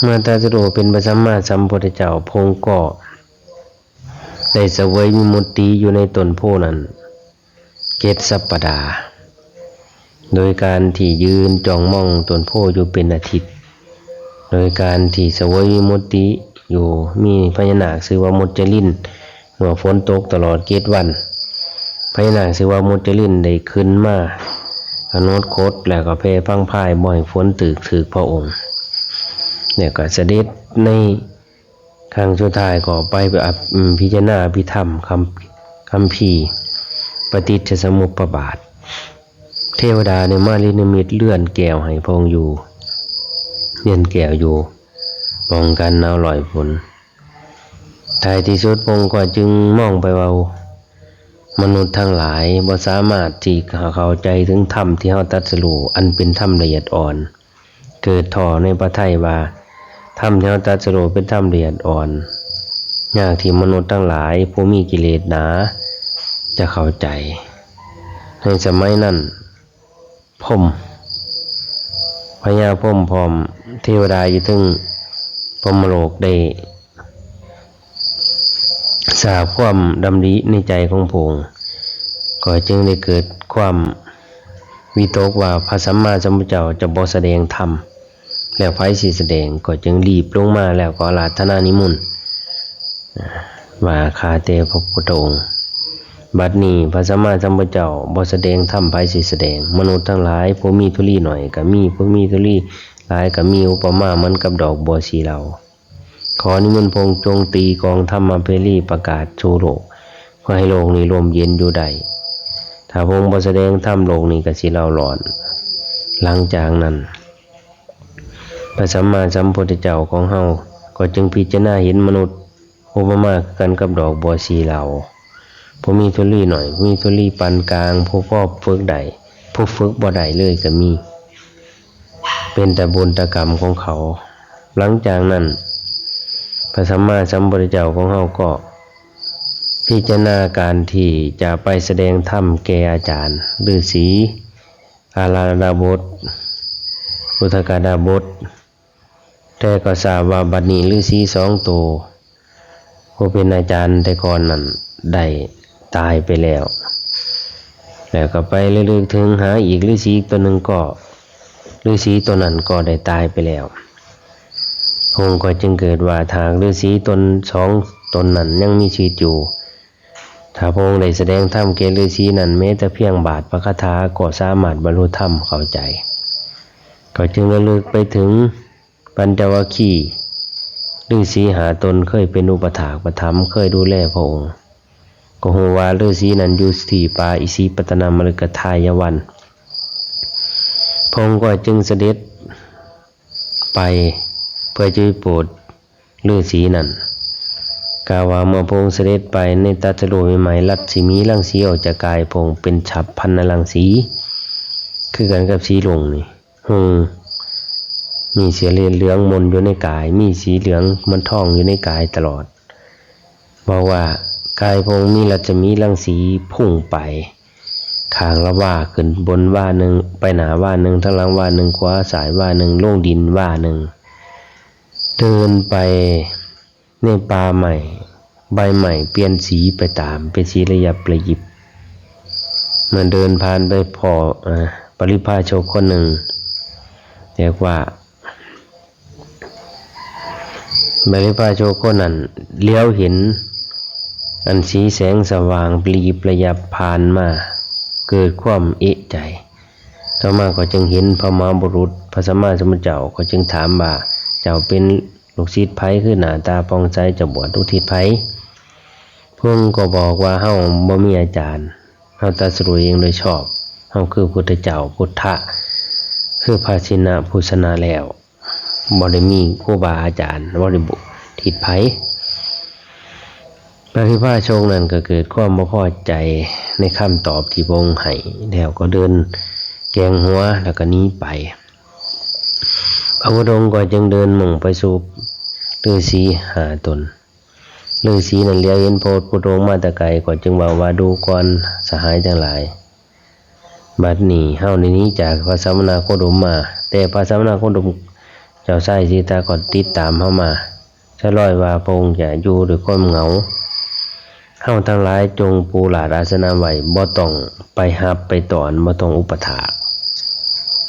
เมื่อตรัสรู้เป็นพระสัมมาสัมพุทธเจ้า พระองค์ก็ได้เสวยวิมุตติอยู่ในต้นโพธิ์นั้นเจ็ดสัปปดาห์ โดยการที่ยืนจ้องมองต้นโพธิ์อยู่เป็นอาทิตย์ โดยการที่เสวยวิมุตติอยู่ มีพญานาคชื่อว่ามุจจลิน เมื่อฝนตกตลอดเจ็ดวัน พญานาคชื่อว่ามุจจลินได้ขึ้นมากำหนดกฎ แล้วก็แผ่พังพายบ่ให้ฝนตึกถืกพระองค์ แล้วก็เสด็จในครั้งสุดท้ายก็ไปอับ อืม พิจารณาอภิธรรมคำ คัมภีร์ปฏิจจสมุปบาท เทวดาเนี่ยมารินิมิตเรือนแก้วให้พระองค์อยู่ เรือนแก้วอยู่ ป้องกันหนาวร้อยฝน ท้ายที่สุดพระองค์ก็จึงมองไปว่า มนุษย์ทั้งหลายบ่สามารถที่จะเข้าใจถึงธรรมที่เฮาตรัสรู้ อันเป็นธรรมละเอียดอ่อน เกิดท้อในพระทัยว่า ธรรมที่เฮาตรัสรู้เป็นธรรมละเอียดอ่อน ยากที่มนุษย์ทั้งหลายผู้มีกิเลสหนาจะเข้าใจ ในสมัยนั้น พรหม พญาพรหมพร้อมเทวดาอยู่เทิงพรหมโลกได้ทราบความดำริในใจของพระองค์ ก็จึงได้เกิดความวิตกว่าพระสัมมาสัมพุทธเจ้าจะบ่แสดงธรรม แล้วไผสิแสดง ก็จึงรีบลงมาแล้วก็อาราธนานิมนต์ ว่า ข้าแต่พระพุทธองค์ บัดนี้พระสัมมาสัมพุทธเจ้าบ่แสดงธรรม ไผสิแสดง มนุษย์ทั้งหลาย ผู้มีทุลีน้อยก็มี ผู้มีทุลีหลายก็มี อุปมาเหมือนกับดอกบัวสีเหล่า ขอนิมนต์พระองค์จงตีกลองธรรมเพรีประกาศสู่โลก เพื่อให้โลกนี้ร่มเย็นอยู่ได้ ถ้าพระองค์บ่แสดงธรรม โลกนี้ก็สิเร่าร้อน หลังจากนั้น พระสัมมาสัมพุทธเจ้าของเฮาก็จึงพิจารณาเห็นมนุษย์ อุปมาคือกันกับดอกบัวสีเหล่า ผู้มีทุลีน้อย ผู้มีทุลีปานกลาง ผู้พอฝึกได้ ผู้ฝึกบ่ได้เลยก็มี เป็นแต่บุญแต่กรรมของเขา หลังจากนั้น พระสัมมาสัมพุทธเจ้าของเฮาก็ พิจารณาการที่จะไปแสดงธรรมแก่อาจารย์ฤาษีอาราธนาบท อุทกาดาบท แต่ก็ทราบว่าบัดนี้ฤาษีสองตัว ผู้เป็นอาจารย์แต่ก่อนนั้นได้ตายไปแล้ว แล้วก็ไประลึกถึงหาอีกฤาษีตัวหนึ่งก็ฤาษีตัวนั้นก็ได้ตายไปแล้ว พระองค์ก็จึงเกิดว่าถ้าฤาษีตนสองตนนั้นยังมีชีวิตอยู่ ถ้าพระองค์ได้แสดงธรรมแก่ฤาษีนั้นแม้แต่เพียงบาทพระคาถาก็สามารถบรรลุธรรมเข้าใจ ก็จึงระลึกไปถึงปัญจวัคคีย์ฤาษีหาตนเคยเป็นอุปถากอุปถัมภ์เคยดูแลพระองค์ ก็ฮู้ว่าฤาษีนั้นอยู่ที่ป่าอิสิปตนมฤคทายวัน พระองค์ก็จึงเสด็จไปเพื่อจะไปโปรดฤาษีนั้น กล่าวว่าเมื่อพระองค์เสด็จไปในตรัสรู้ใหม่ๆ รัศมีรังสีออกจากกายพระองค์เป็นฉับพรรณรังสี คือกันกับสีลุงนี่ หงส์มีเสียเหลืองมนอยู่ในกาย มีสีเหลืองเหมือนทองอยู่ในกายตลอด บอกว่ากายพระองค์มีรัศมีรังสีพุ่งไป ข้างละว่าขึ้นบนว่าหนึ่ง ไปหน้าว่าหนึ่ง ทางหลังว่าหนึ่ง ขวาซ้ายว่าหนึ่ง ลงดินว่าหนึ่ง เดินไปในป่าใหม่ ใบใหม่เปลี่ยนสีไปตาม เป็นสีระยับระยิบ เมื่อเดินผ่านไปพ้อเอ่อปริพาชกคนหนึ่ง เรียกว่า บริพาชกคนนั้นเหลียวเห็น อันสีแสงสว่างประยิบประยับผ่านมา เกิดความเอะใจ ต่อมาก็จึงเห็นพระมหาบุรุษ พระสัมมาสัมพุทธเจ้าก็จึงถามว่า เจ้าเป็นลูกศิษย์ไผคือหน้าตาผ่องใส เจ้าบวชอุทิศไผ พระองค์ก็บอกว่าเฮาบ่มีอาจารย์ เฮาตรัสรู้เองโดยชอบ เฮาคือพุทธเจ้าพุทธะ คือพระชินพุชนะแล้ว บ่ได้มีครูบาอาจารย์ บ่ได้บวชทิศไผ ปริพาชกนั้นก็เกิดความบ่พอใจในคำตอบที่พระองค์ให้ แล้วก็เดินแกว่งหัวแล้วก็หนีไป พระพุทธองค์ก็จึงเดินมุ่งไปสู่ฤาษีห้าตน ฤาษีนั้นเหลียวเห็นพระพุทธองค์มาแต่ไกลก็จึงว่า ว่าดูก่อนสหายทั้งหลาย บัดนี้เฮาได้หนีจากพระสมณโคดมมา แต่พระสมณโคดมเจ้าชายสิทธัตถ์ก็ติดตามเฮามา สะลอยว่าพระองค์จะอยู่ด้วยความเหงา เฮาทั้งหลายจงปูลาดอาสนะไว้ บ่ต้องไปฮับไปต้อน บ่ต้องอุปถาก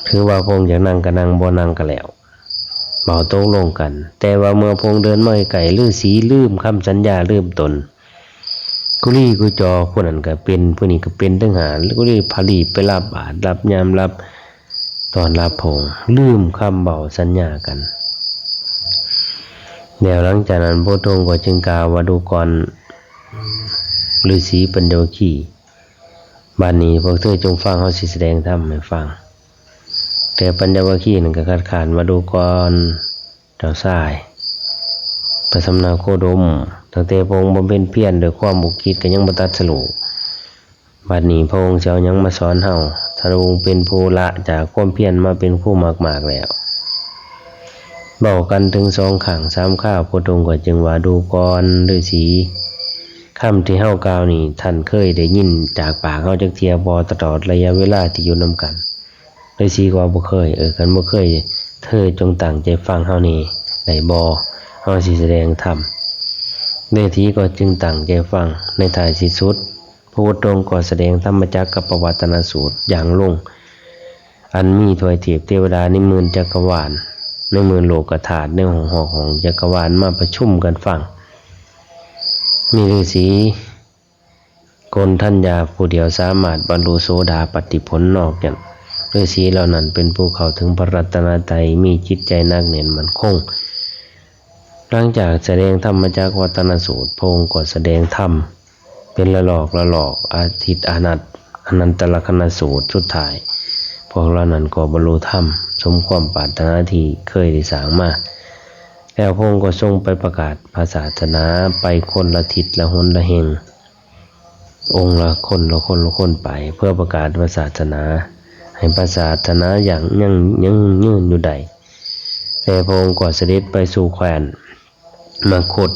ถือว่าพระองค์อยากนั่งก็นั่ง บ่นั่งก็แล้ว เว้าตกลงกัน แต่ว่าเมื่อพระองค์เดินมาใกล้ๆ ฤาษีลืมคำสัญญา ลืมตน กุลีกุจอผู้นั้นก็เป็น ผู้นี้ก็เป็น ทั้งห้า กุลีพารีบไปรับบาตร รับยาม รับต้อนรับพระองค์ ลืมคำเว้าสัญญากัน แล้วหลังจากนั้นพระพุทธองค์ก็จึงกล่าวว่า ดูก่อนฤาษีปัญจวัคคีย์ บัดนี้พวกเธอจงฟัง เฮาสิแสดงธรรมให้ฟัง แต่ปัญจวัคคีย์นั้นก็คัดค้านว่า ดูก่อนเจ้าชาย พระสมณโคดม ตั้งแต่พระองค์บำเพ็ญเพียรด้วยความอุกฤษก็ยังบ่ตรัสรู้ บัดนี้พระองค์สิเอาหยังมาสอนเฮา ถ้าพระองค์เป็นผู้ละจากความเพียรมาเป็นผู้มากๆแล้ว เว้ากันถึงสองครั้งสามคราว พระองค์ก็จึงว่า ดูก่อนฤาษี คำที่เฮากล่าวนี้ ท่านเคยได้ยินจากปากเฮาจักเทื่อบ่ ตลอดระยะเวลาที่อยู่นำกัน ฤาษีก็ว่า บ่เคย เออ คันบ่เคย เธอจงตั้งใจฟังเฮานี่ได้บ่ เฮาสิแสดงธรรม ฤาษีก็จึงตั้งใจฟัง ในท้ายที่สุด พระพุทธองค์ก็แสดงธรรมจักรกัปปวัตตนสูตรอย่างลง อันมีทวยเทพเทวดาในหมื่นจักรวาล ในหมื่นโลกธาตุในห้องหอกของจักรวาลมาประชุมกันฟัง มีฤาษีโกณฑัญญาผู้เดียวสามารถบรรลุโสดาปัตติผล นอกจากฤาษีเหล่านั้นเป็นผู้เข้าถึงพระรัตนตรัย มีจิตใจหนักแน่นมั่นคง หลังจากแสดงธรรมจักรวัตนสูตร พระองค์ก็แสดงธรรมเป็นละลอกละลอก อาทิตย์อนัต อนันตลักษณสูตร สุดท้าย พวกเหล่านั้นก็บรรลุธรรมสมความปรารถนาที่เคยได้สร้างมา แล้วพระองค์ก็ทรงไปประกาศพระศาสนาไปคนละทิศละหนละแห่ง องค์ละคนละคนละคนไป เพื่อประกาศพระศาสนา ให้พระศาสนายัง ยัง ยังยืนอยู่ได้ แต่พระองค์ก็เสด็จไปสู่แคว้นมคธ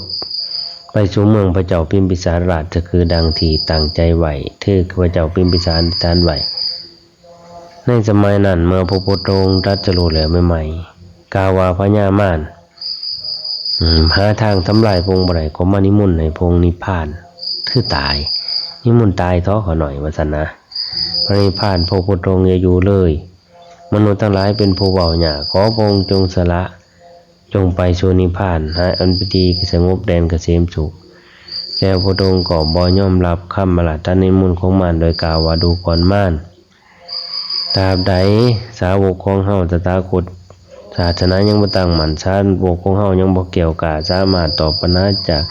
ไปสู่เมืองพระเจ้าพิมพิสารราชคือดังที่ตั้งใจไว้ คือพระเจ้าพิมพิสารอธิษฐานไว้ ในสมัยนั้นเมื่อพระพุทธองค์ตรัสรู้แล้วใหม่ๆ กล่าวว่าพญามาร อืม หาทางทำลายพระองค์บ่ได้ ก็มานิมนต์ให้พระองค์นิพพาน คือตาย นิมนต์ตายเถาะข้าน้อย ว่าซั่นนะ พระนิพพานพระพุทธองค์อย่าอยู่เลย มนุษย์ทั้งหลายเป็นผู้เว้ายาก ขอพระองค์จงสละ จงไปสู่นิพพาน หาอันเป็นที่สงบแดนเกษมสุข แล้วพระองค์ก็บ่ยอมรับคำอาราธนานิมนต์ของมาร โดยกล่าวว่า ดูก่อนมาร ตราบใดสาวกของเฮาตถาคต ศาสนายังบ่ตั้งมั่น สาวกของเฮายังบ่แกล้วกล้า สามารถตอบปัญหาจาก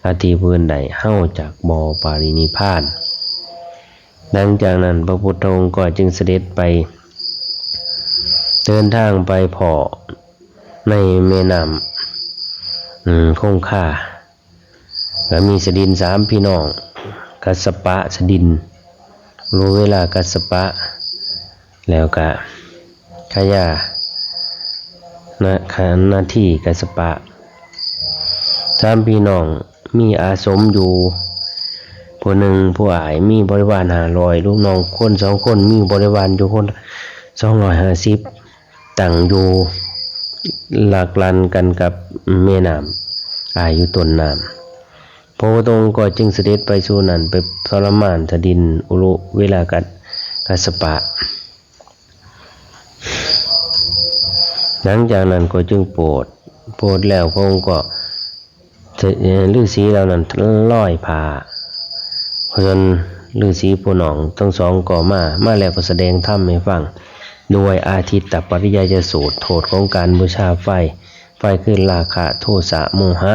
ลัทธิผู้อื่นได้ เฮาจักบ่ปรินิพพาน หลังจากนั้นพระพุทธองค์ก็จึงเสด็จไป เดินทางไปพ้อในแม่น้ำ อืม คงคา ก็มีสดินสามพี่น้อง กัสสปะ สดิน อุรุเวลา กัสสปะ แล้วก็ขยา นะ นาที กัสสปะ สามพี่น้องมีอาสมอยู่ ผู้หนึ่งผู้อ้ายมีบริวารห้าร้อย ลูกน้องคนสองคนมีบริวารอยู่คนสองร้อยห้าสิบ ตั้งอยู่ลักลั่นกันกับแม่น้ำ อ้ายอยู่ต้นน้ำ พระพุทธองค์ก็จึงเสด็จไปสู่นั้น ไปทรมานสดินอุรุเวลากัสสปะ หลังจากนั้นก็จึงโปรด โปรดแล้วพระองค์ก็ ฤาษีเหล่านั้นลอยผ้า ส่วนฤาษีผู้น้องทั้งสองก็มา มาแล้วก็แสดงธรรมให้ฟัง ด้วยอาทิตตปริยายสูตร โทษของการบูชาไฟ ไฟคือราคะ โทสะ โมหะ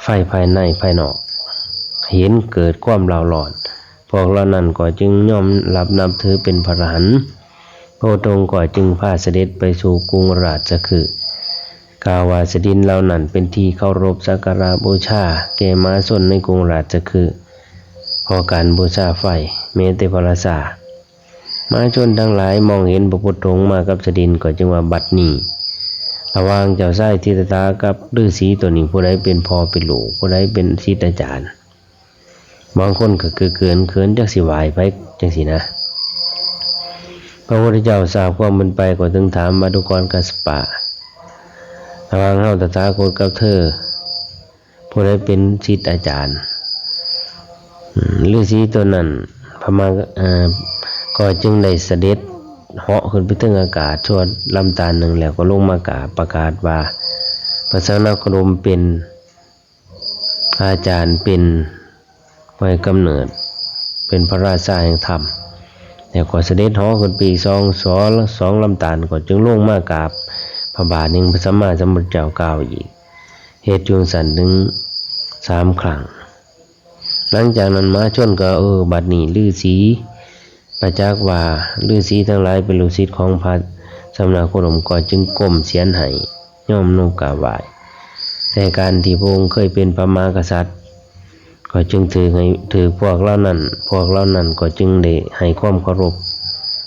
ไฟภายในภายนอก เห็นเกิดความเร่าร้อน พวกเหล่านั้นก็จึงยอมรับนับถือเป็นพระอรหันต์ พระองค์ก็จึงพาเสด็จไปสู่กรุงราชคฤห์ กล่าวว่าสดินเหล่านั้นเป็นที่เคารพสักการะบูชาแก่มหาชนในกรุงราชคฤห์ เพราะการบูชาไฟ แม้แต่พระราชา มหาชนทั้งหลายมองเห็นพระพุทธองค์มากับสดินก็จึงว่า บัดนี้ ระหว่างเจ้าชายสิทธัตถะกับฤาษีตัวนี้ ผู้ใดเป็นพ่อเป็นลูก ผู้ใดเป็นศิษย์อาจารย์ บางคนก็เกิดเขินเขินจักสิไหว้ไผจังซี้นะ พระพุทธเจ้าทราบความเป็นไปก็จึงถามว่า ดูก่อนกัสสปะ ระหว่างเฮาตถาคตกับเธอ ผู้ใดเป็นศิษย์อาจารย์ อืม ฤาษีตัวนั้น พระมหา เอ่อ ก็จึงได้เสด็จเหาะขึ้นไปถึงอากาศชั่วลำธารหนึ่ง แล้วก็ลงมากราบประกาศว่า พระสมณโคดมเป็นอาจารย์ เป็น ไว้กำเนิดเป็นพระราชาแห่งธรรม แล้วก็เสด็จเหาะขึ้นไปอีกสอง สอง สองลำธาร ก็จึงลงมากราบพระบาทแห่งพระสัมมาสัมพุทธเจ้ากล่าวอีก เหตุจั่งสันถึงสามครั้ง หลังจากนั้นมหาชนก็ เออ บัดนี้ฤาษีประจักษ์ว่าฤาษีทั้งหลายเป็นลูกศิษย์ของพระสมณโคดม ก็จึงก้มเสียนให้ ยอมนบกราบไหว้ แต่การที่พระองค์เคยเป็นพระมหากษัตริย์ ก็จึงถือให้ ถือพวกเหล่านั้น พวกเหล่านั้นก็จึงได้ให้ความเคารพ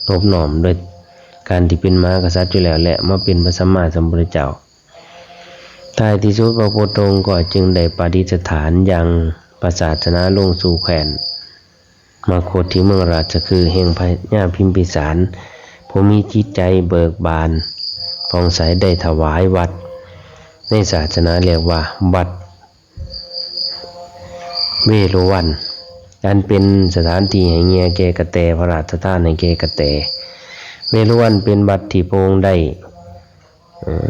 นบน้อมโดยการที่เป็นมหากษัตริย์อยู่แล้ว และมาเป็นพระสัมมาสัมพุทธเจ้า ท้ายที่สุดพระพุทธองค์ก็จึงได้ประดิษฐานยังพระศาสนาลงสู่แคว้นมคธที่เมืองราชคฤห์ แห่งพญาพิมพิสาร ผู้มีจิตใจเบิกบานผ่องใส ได้ถวายวัดในศาสนาเรียกว่าวัดเวฬุวัน อันเป็นสถานที่ให้เงี่ยแก่กระแต พระราชทานให้แก่กระแต เวฬุวันเป็นวัดที่พระองค์ได้ เอ่อ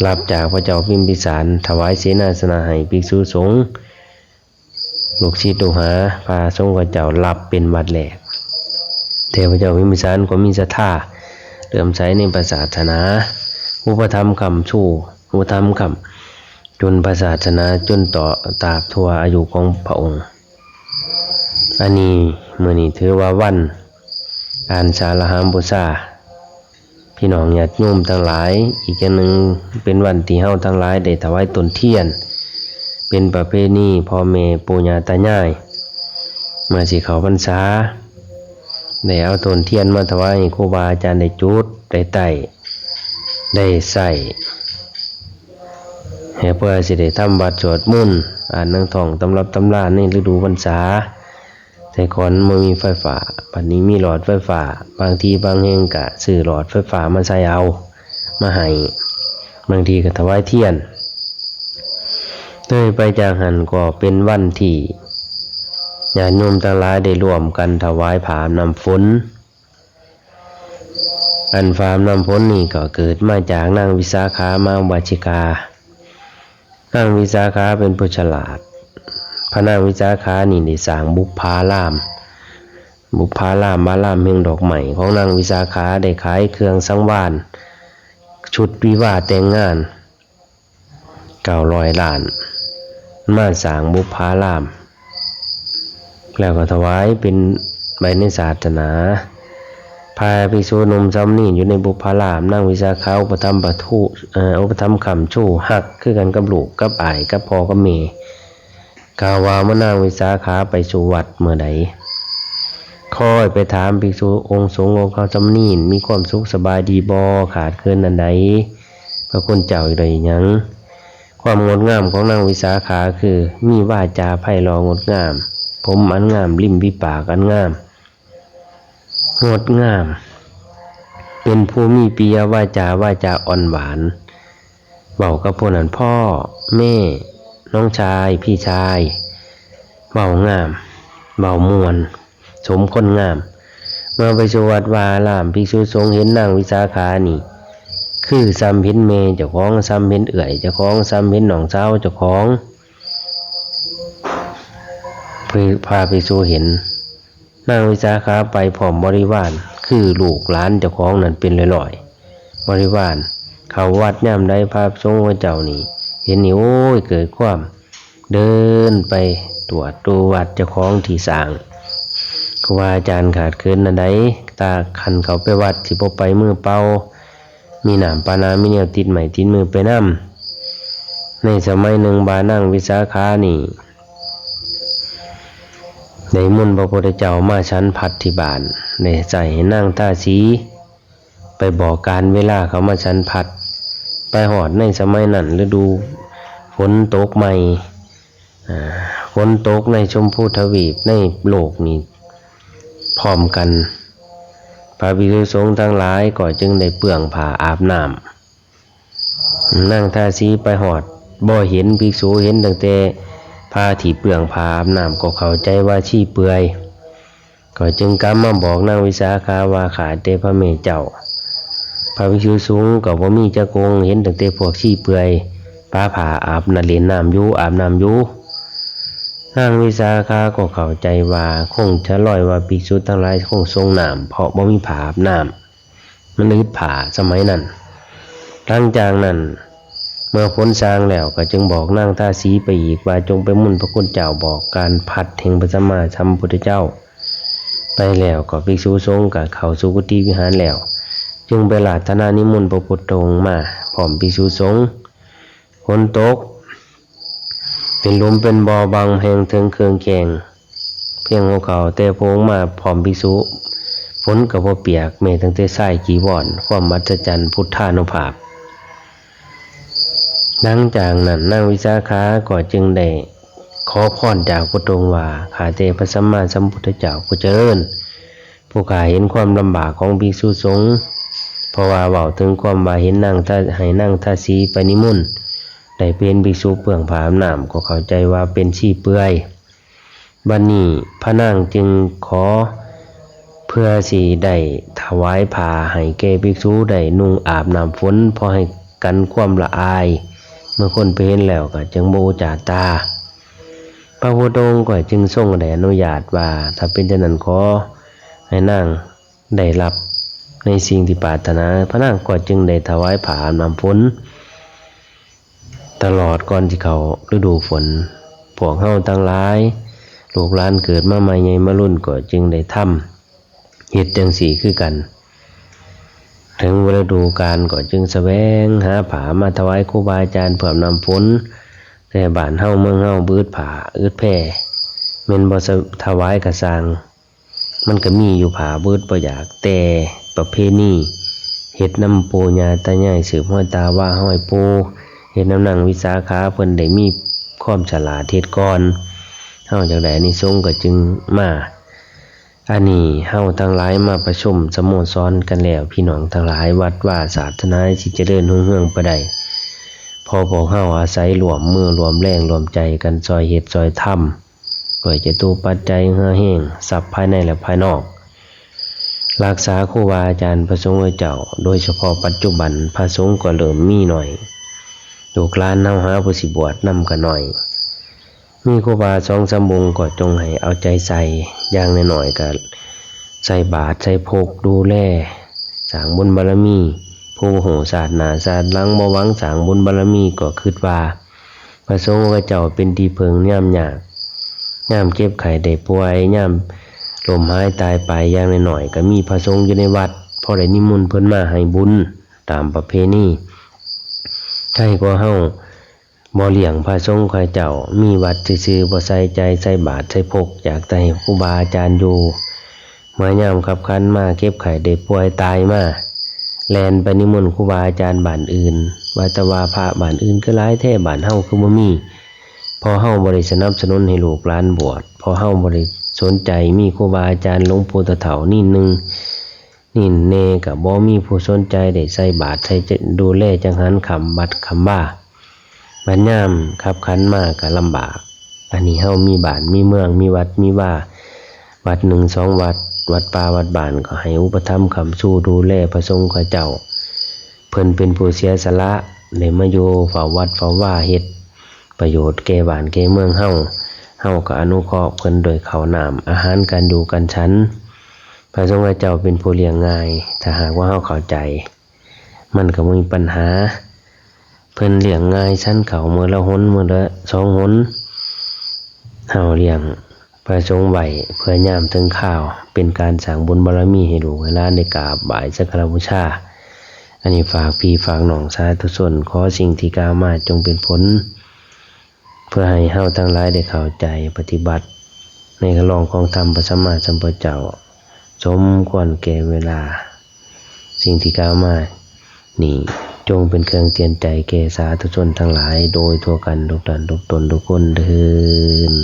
รับจากพระเจ้าพิมพิสาร ถวายเสนาสนะให้ภิกษุสงฆ์ ลูกศิษย์ลูกหา พระสงฆ์เจ้ารับเป็นวัดแรก แต่พระเจ้าพิมพิสารก็มีศรัทธาเลื่อมใสในพระศาสนา อุปถัมภ์ค้ำชู อุปถัมภ์ค้ำจุนพระศาสนาจนต่อตราบทั่วอายุของพระองค์ อันนี้มื้อนี้ถือว่าวันอาสาฬหบูชา พี่น้องญาติโยมทั้งหลาย อีกอย่างหนึ่งเป็นวันที่เฮาทั้งหลายได้ถวายต้นเทียน เป็นประเพณีพ่อแม่ปู่ย่าตายาย เมื่อสิเข้าพรรษา ได้เอาต้นเทียนมาถวายให้ครูบาอาจารย์ได้จุด ได้ไต้ ได้ใช้ เพื่อสิได้ทำวัตรสวดมนต์ อ่านหนังท่องตำรับตำราในฤดูพรรษา แต่ก่อนบ่มีไฟฟ้า บัดนี้มีหลอดไฟฟ้า บางทีบางแห่งก็ซื้อหลอดไฟฟ้ามาใส่เอา มาให้ บางทีก็ถวายเทียน เลยไปจากหั้นก็เป็นวันที่ญาติโยมทั้งหลายได้ร่วมกันถวายผ้าอาบน้ำฝน อันผ้าอาบน้ำฝนนี่ก็เกิดมาจากนางวิสาขามหาอุบาสิกา นางวิสาขาเป็นผู้ฉลาด พระนางวิสาขานี่ได้สร้างบุปผาราม บุปผารามอารามแห่งดอกไม้ของนางวิสาขา ได้ขายเครื่องสังวาล ชุดวิวาห์แต่งงาน เก้าร้อยล้าน มาสร้างบุปผาราม แล้วก็ถวายเป็นไว้ในศาสนา พาภิกษุหนุ่มสามเณรอยู่ในบุปผาราม นางวิสาขาอุปถัมภ์ประทู เอ่อ อุปถัมภ์ค้ำชูฮักคือกันกับลูกกับอ้ายกับพ่อกับแม่ กล่าวว่าเมื่อนางวิสาขาไปสู่วัดเมื่อใด คอยไปถามภิกษุองค์สงฆ์องค์เขาสามเณรมีความสุขสบายดีบ่ ขาดเขินอันใด พระคุณเจ้าได้หยัง ความงดงามของนางวิสาขาคือมีวาจาไพเราะงดงาม ผมอันงาม ริมฝีปากอันงาม งดงาม เป็นผู้มีปิยวาจา วาจาอ่อนหวาน เว้ากับผู้นั้นพ่อ แม่ น้องชาย พี่ชาย เว้างาม เว้าม่วน สมคนงาม เมื่อไปสู่วัดวาอาราม ภิกษุสงฆ์เห็นนางวิสาขานี่ คือส่ำเห็นแม่เจ้าของ ส่ำเห็นเอื้อยเจ้าของ ส่ำเห็นน้องสาวเจ้าของ พาภิกษุเห็น นางวิสาขาไปพร้อมบริวาร คือลูกหลานเจ้าของนั่นเป็นร้อยๆ บริวาร เข้าวัดยามใดพระสงฆ์องค์เจ้านี่ เห็นนี่ โอ้ย เกิดความ เดินไปตรวจดูวัดเจ้าของที่สร้าง ครูบาอาจารย์ขาดเขินอันใด ตาคันเขาไปวัดสิบ่ไปมือเปล่า มีน้ำปานา มีแนวติดไม้ติดมือไปนำ ในสมัยหนึ่งบานางวิสาขานี่ ได้มนต์พระพุทธเจ้ามาฉันพัตตาหารที่บ้าน ได้ใส่ให้นางทาสี ไปบอกการเวลาเขามาฉันพัตตาหาร ไปฮอดในสมัยนั้นฤดูฝนตกใหม่ อ่า ฝนตกในชมพูทวีปในโลกนี้พร้อมกัน พระภิกษุสงฆ์ทั้งหลายก็จึงได้เปื้องผ้าอาบน้ำ นางทาสีไปฮอดบ่เห็นภิกษุ เห็นตั้งแต่ผ้าที่เปื้องผ้าอาบน้ำ ก็เข้าใจว่าชีเปื่อย ก็จึงกลับมาบอกนางวิสาขาว่า ข้าแต่พระแม่เจ้า พระภิกษุสงฆ์ก็บ่มีจักองค์ เห็นตั้งแต่พวกชีเปื่อย ปาผ้าอาบน้ำ เล่นน้ำอยู่ อาบน้ำอยู่ นางวิสาขาก็เข้าใจว่าคงจะลอยว่าภิกษุทั้งหลายคงสรงน้ำ เพราะบ่มีผ้าอาบน้ำ มันอึดผ้าสมัยนั้น หลังจากนั้น เมื่อฝนซางแล้วก็จึงบอกนางทาสีไปอีกว่า จงไปมนต์พระคุณเจ้าบอกการพัตตาหารแห่งพระสัมมาสัมพุทธเจ้า ไปแล้วก็ภิกษุสงฆ์ก็เข้าสู่กุฏิวิหารแล้ว จึงไปอาราธนานิมนต์พระพุทธองค์มาพร้อมภิกษุสงฆ์ ฝนตก เป็นหลุมเป็นบ่อบางแห่งเถิงเคิงแจ้ง เพียงหัวเข่า แต่พระองค์มาพร้อมภิกษุ ฝนก็บ่เปียก แม้ตั้งแต่ชายจีวร ความอัศจรรย์พุทธานุภาพ หลังจากนั้นนางวิสาขาก็จึงได้ขอพรจากพระองค์ว่า ข้าแต่พระสัมมาสัมพุทธเจ้าผู้เจริญ ผู้ข้าเห็นความลำบากของภิกษุสงฆ์ เพราะว่าเว้าถึงความว่าเห็นนางทา ให้นางทาสีไปนิมนต์ ได้เป็นภิกษุเปื้องผ้าอาบน้ำ ก็เข้าใจว่าเป็นชีเปื่อย บัดนี้พระนางจึงขอเพื่อสิได้ถวายผ้าให้แก่ภิกษุได้นุ่งอาบน้ำฝน พอให้กันความละอาย เมื่อคนไปเห็นแล้วก็จึงบ่อุจจาตา พระพุทธองค์ก็จึงทรงได้อนุญาตว่า ถ้าเป็นเช่นนั้นขอให้นางได้รับในสิ่งที่ปรารถนา พระนางก็จึงได้ถวายผ้าอาบน้ำฝน ตลอดก่อนสิเข้าฤดูฝน พวกเฮาทั้งหลาย ลูกหลานเกิดมาใหม่ใหญ่มารุ่นก็จึงได้ทำ เฮ็ดจั่งซี้คือกัน ถึงฤดูกาลก็จึงแสวงหาผ้ามาถวายครูบาอาจารย์เพื่อน้ำฝน แต่บ้านเฮาเมืองเฮาบ่อึดผ้าอึดแพ แม่นบ่ถวายกะซ่าง มันก็มีอยู่ผ้าบ่อึดบ่อยาก แต่ประเพณีเฮ็ดนำปู่ย่าตายาย สืบฮอดตาว่าฮ้อยปู่ ฮ็ดนำนางวิสาขา เพิ่นได้มีความฉลาดเฮ็ดก่อน เฮาจั่งได้อานิสงส์ก็จึงมา อันนี้เฮาทั้งหลายมาประชุมสโมสรกันแล้ว พี่น้องทั้งหลาย วัดวาศาสนาสิเจริญรุ่งเรืองไปได้ เพราะพวกเฮาอาศัยร่วมมือร่วมแรงร่วมใจกัน ซ่อยเฮ็ดซ่อยทำ ด้วยจตุปัจจัย เฮือแฮง ทรัพย์ภายในและภายนอก รักษาครูบาอาจารย์พระสงฆ์เจ้า โดยเฉพาะปัจจุบันพระสงฆ์ก็เริ่มมีน้อย ลูกหลานเฮาหาผู้สิบวชนำก็น้อย มีครูบาสองสามองค์ก็จงให้เอาใจใส่ อย่างน้อยๆก็ใส่บาตรใส่พกดูแล สร้างบุญบารมี ผู้บ่ฮู้ชาติหน้าชาติหลัง บ่หวังสร้างบุญบารมี ก็คิดว่า พระสงฆ์เจ้าเป็นที่พึ่งยามยาก ยามเจ็บไข้ได้ป่วย ยามล้มหายตายไป อย่างน้อยๆก็มีพระสงฆ์อยู่ในวัด พอได้นิมนต์เพิ่นมาให้บุญตามประเพณี ไทยกว่าเฮาบ่เลี้ยงพระสงฆ์เจ้า มีวัดซื่อๆ บ่ใส่ใจใส่บาตรใส่พก อยากแต่ให้ครูบาอาจารย์อยู่ เมื่อยามคับขันมา เจ็บไข้ได้ป่วยตายมา แล่นไปนิมนต์ครูบาอาจารย์บ้านอื่น ว่าแต่ว่าพระบ้านอื่นคือหลายแท้ บ้านเฮาคือบ่มี เพราะเฮาบ่ได้สนับสนุนให้ลูกหลานบวช เพราะเฮาบ่ได้สนใจ มีครูบาอาจารย์หลวงปู่ตาเฒ่านิดหนึ่ง นี่แน่ก็บ่มีผู้สนใจได้ใส่บาตร ใส่ดูแลจังหันค่ำวัดค่ำวา บัดยามคับขันมาก็ลำบาก อันนี้เฮามีบ้านมีเมือง มีวัดมีวา วัดหนึ่งสองวัด วัดป่าวัดบ้าน ก็ให้อุปถัมภ์ค้ำชูดูแลพระสงฆ์เจ้า เพิ่นเป็นผู้เสียสละ ได้มาอยู่เฝ้าวัดเฝ้าวา เฮ็ดประโยชน์แก่บ้านแก่เมืองเฮา เฮาก็อนุเคราะห์เพิ่นด้วยข้าวน้ำอาหาร การอยู่การฉัน พระสงฆ์เจ้าเป็นผู้เลี้ยงง่าย ถ้าหากว่าเฮาเข้าใจ มันก็บ่มีปัญหา เพิ่นเลี้ยงง่าย ฉันข้าวมื้อละหน มื้อละสองหน เฮาเลี้ยงพระสงฆ์ไว้เพื่อยามถึงคราว เป็นการสร้างบุญบารมีให้ลูกให้หลานได้กราบไหว้สักการะบูชา อันนี้ฝากพี่ฝากน้องสาธุชน ขอสิ่งที่กล่าวมาจงเป็นผล เพื่อให้เฮาทั้งหลายได้เข้าใจปฏิบัติ ในคันลองของธรรมพระสัมมาสัมพุทธเจ้า สมควรแก่เวลา สิ่งที่กล่าวมานี้ จงเป็นเครื่องเตือนใจแก่สาธุชนทั้งหลาย โดยทั่วกันทุกท่านทุกตนทุกคนเทอญ